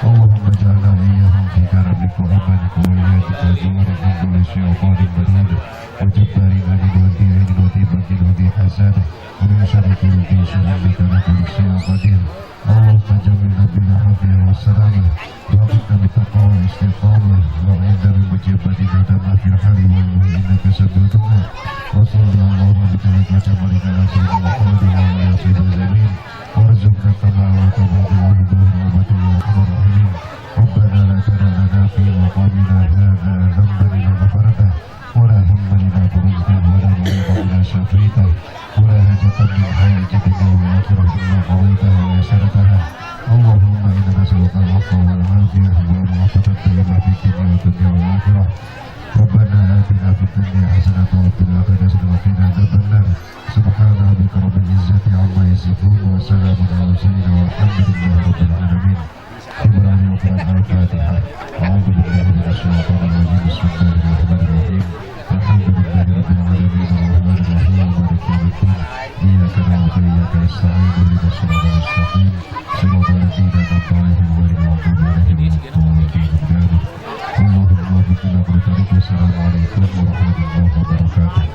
Allahumma ij'alna wa iyyahum fi karamika wa amanika wa wilayatika wa jiwarik min kulli shaytanin marid wa jabbarin anid wa dhi 'ainin wa dhi baghin wa dhi hasad wa min syarri kulli dhi syarrin innaka ala kulli shay'in qadir. Allahumma jamilna bil afiyah was salamah wa aqimna bit taqwa wal istiqamah wa a'idna min mujabati nadamah fil hali wal innaka samiul du'a. Wa sallallahu wa baraka wa baraka ala sayyidina Muhammadin wa ala alihi wa sahbihi ajma'in. Warzuqna kama wa kama wa ya arhamar rahimin. Rabbana la tada' lana fi maqamina hadha dhanban illa ghafartah wa la hamman illa farajtah wa la maridan illa syafaitah wa la hajatan min hawaiji dunya wal akhirah illa qadaytaha wa yassartaha. Allahumma inna nas'aluka al-'afwa wal 'afiyah wal mu'afata ad-daimah fid dunya wa dunya wal akhirah. Rabbana atina fid dunya hasanah wa fil akhirati hasanah wa qina adzabannar. Subhana rabbika rabbil izzati amma yasifun wa salamun alal mursalin walhamdulillahi rabbil alamin. Ibrahim Al-Fatihah. A'udzu billahi minasyaitonir rajim. Bismillahirrahmanirrahim. Alhamdulillahi rabbil alamin arrahmanir rahim maliki yaumiddin. Iyyaka na'budu wa iyyaka nasta'in ihdinas siratal mustaqim siratal ladzina an'amta 'alaihim ghairil maghdubi 'alaihim waladdallin. Amin. Wassalamualaikum warahmatullahi wabarakatuh.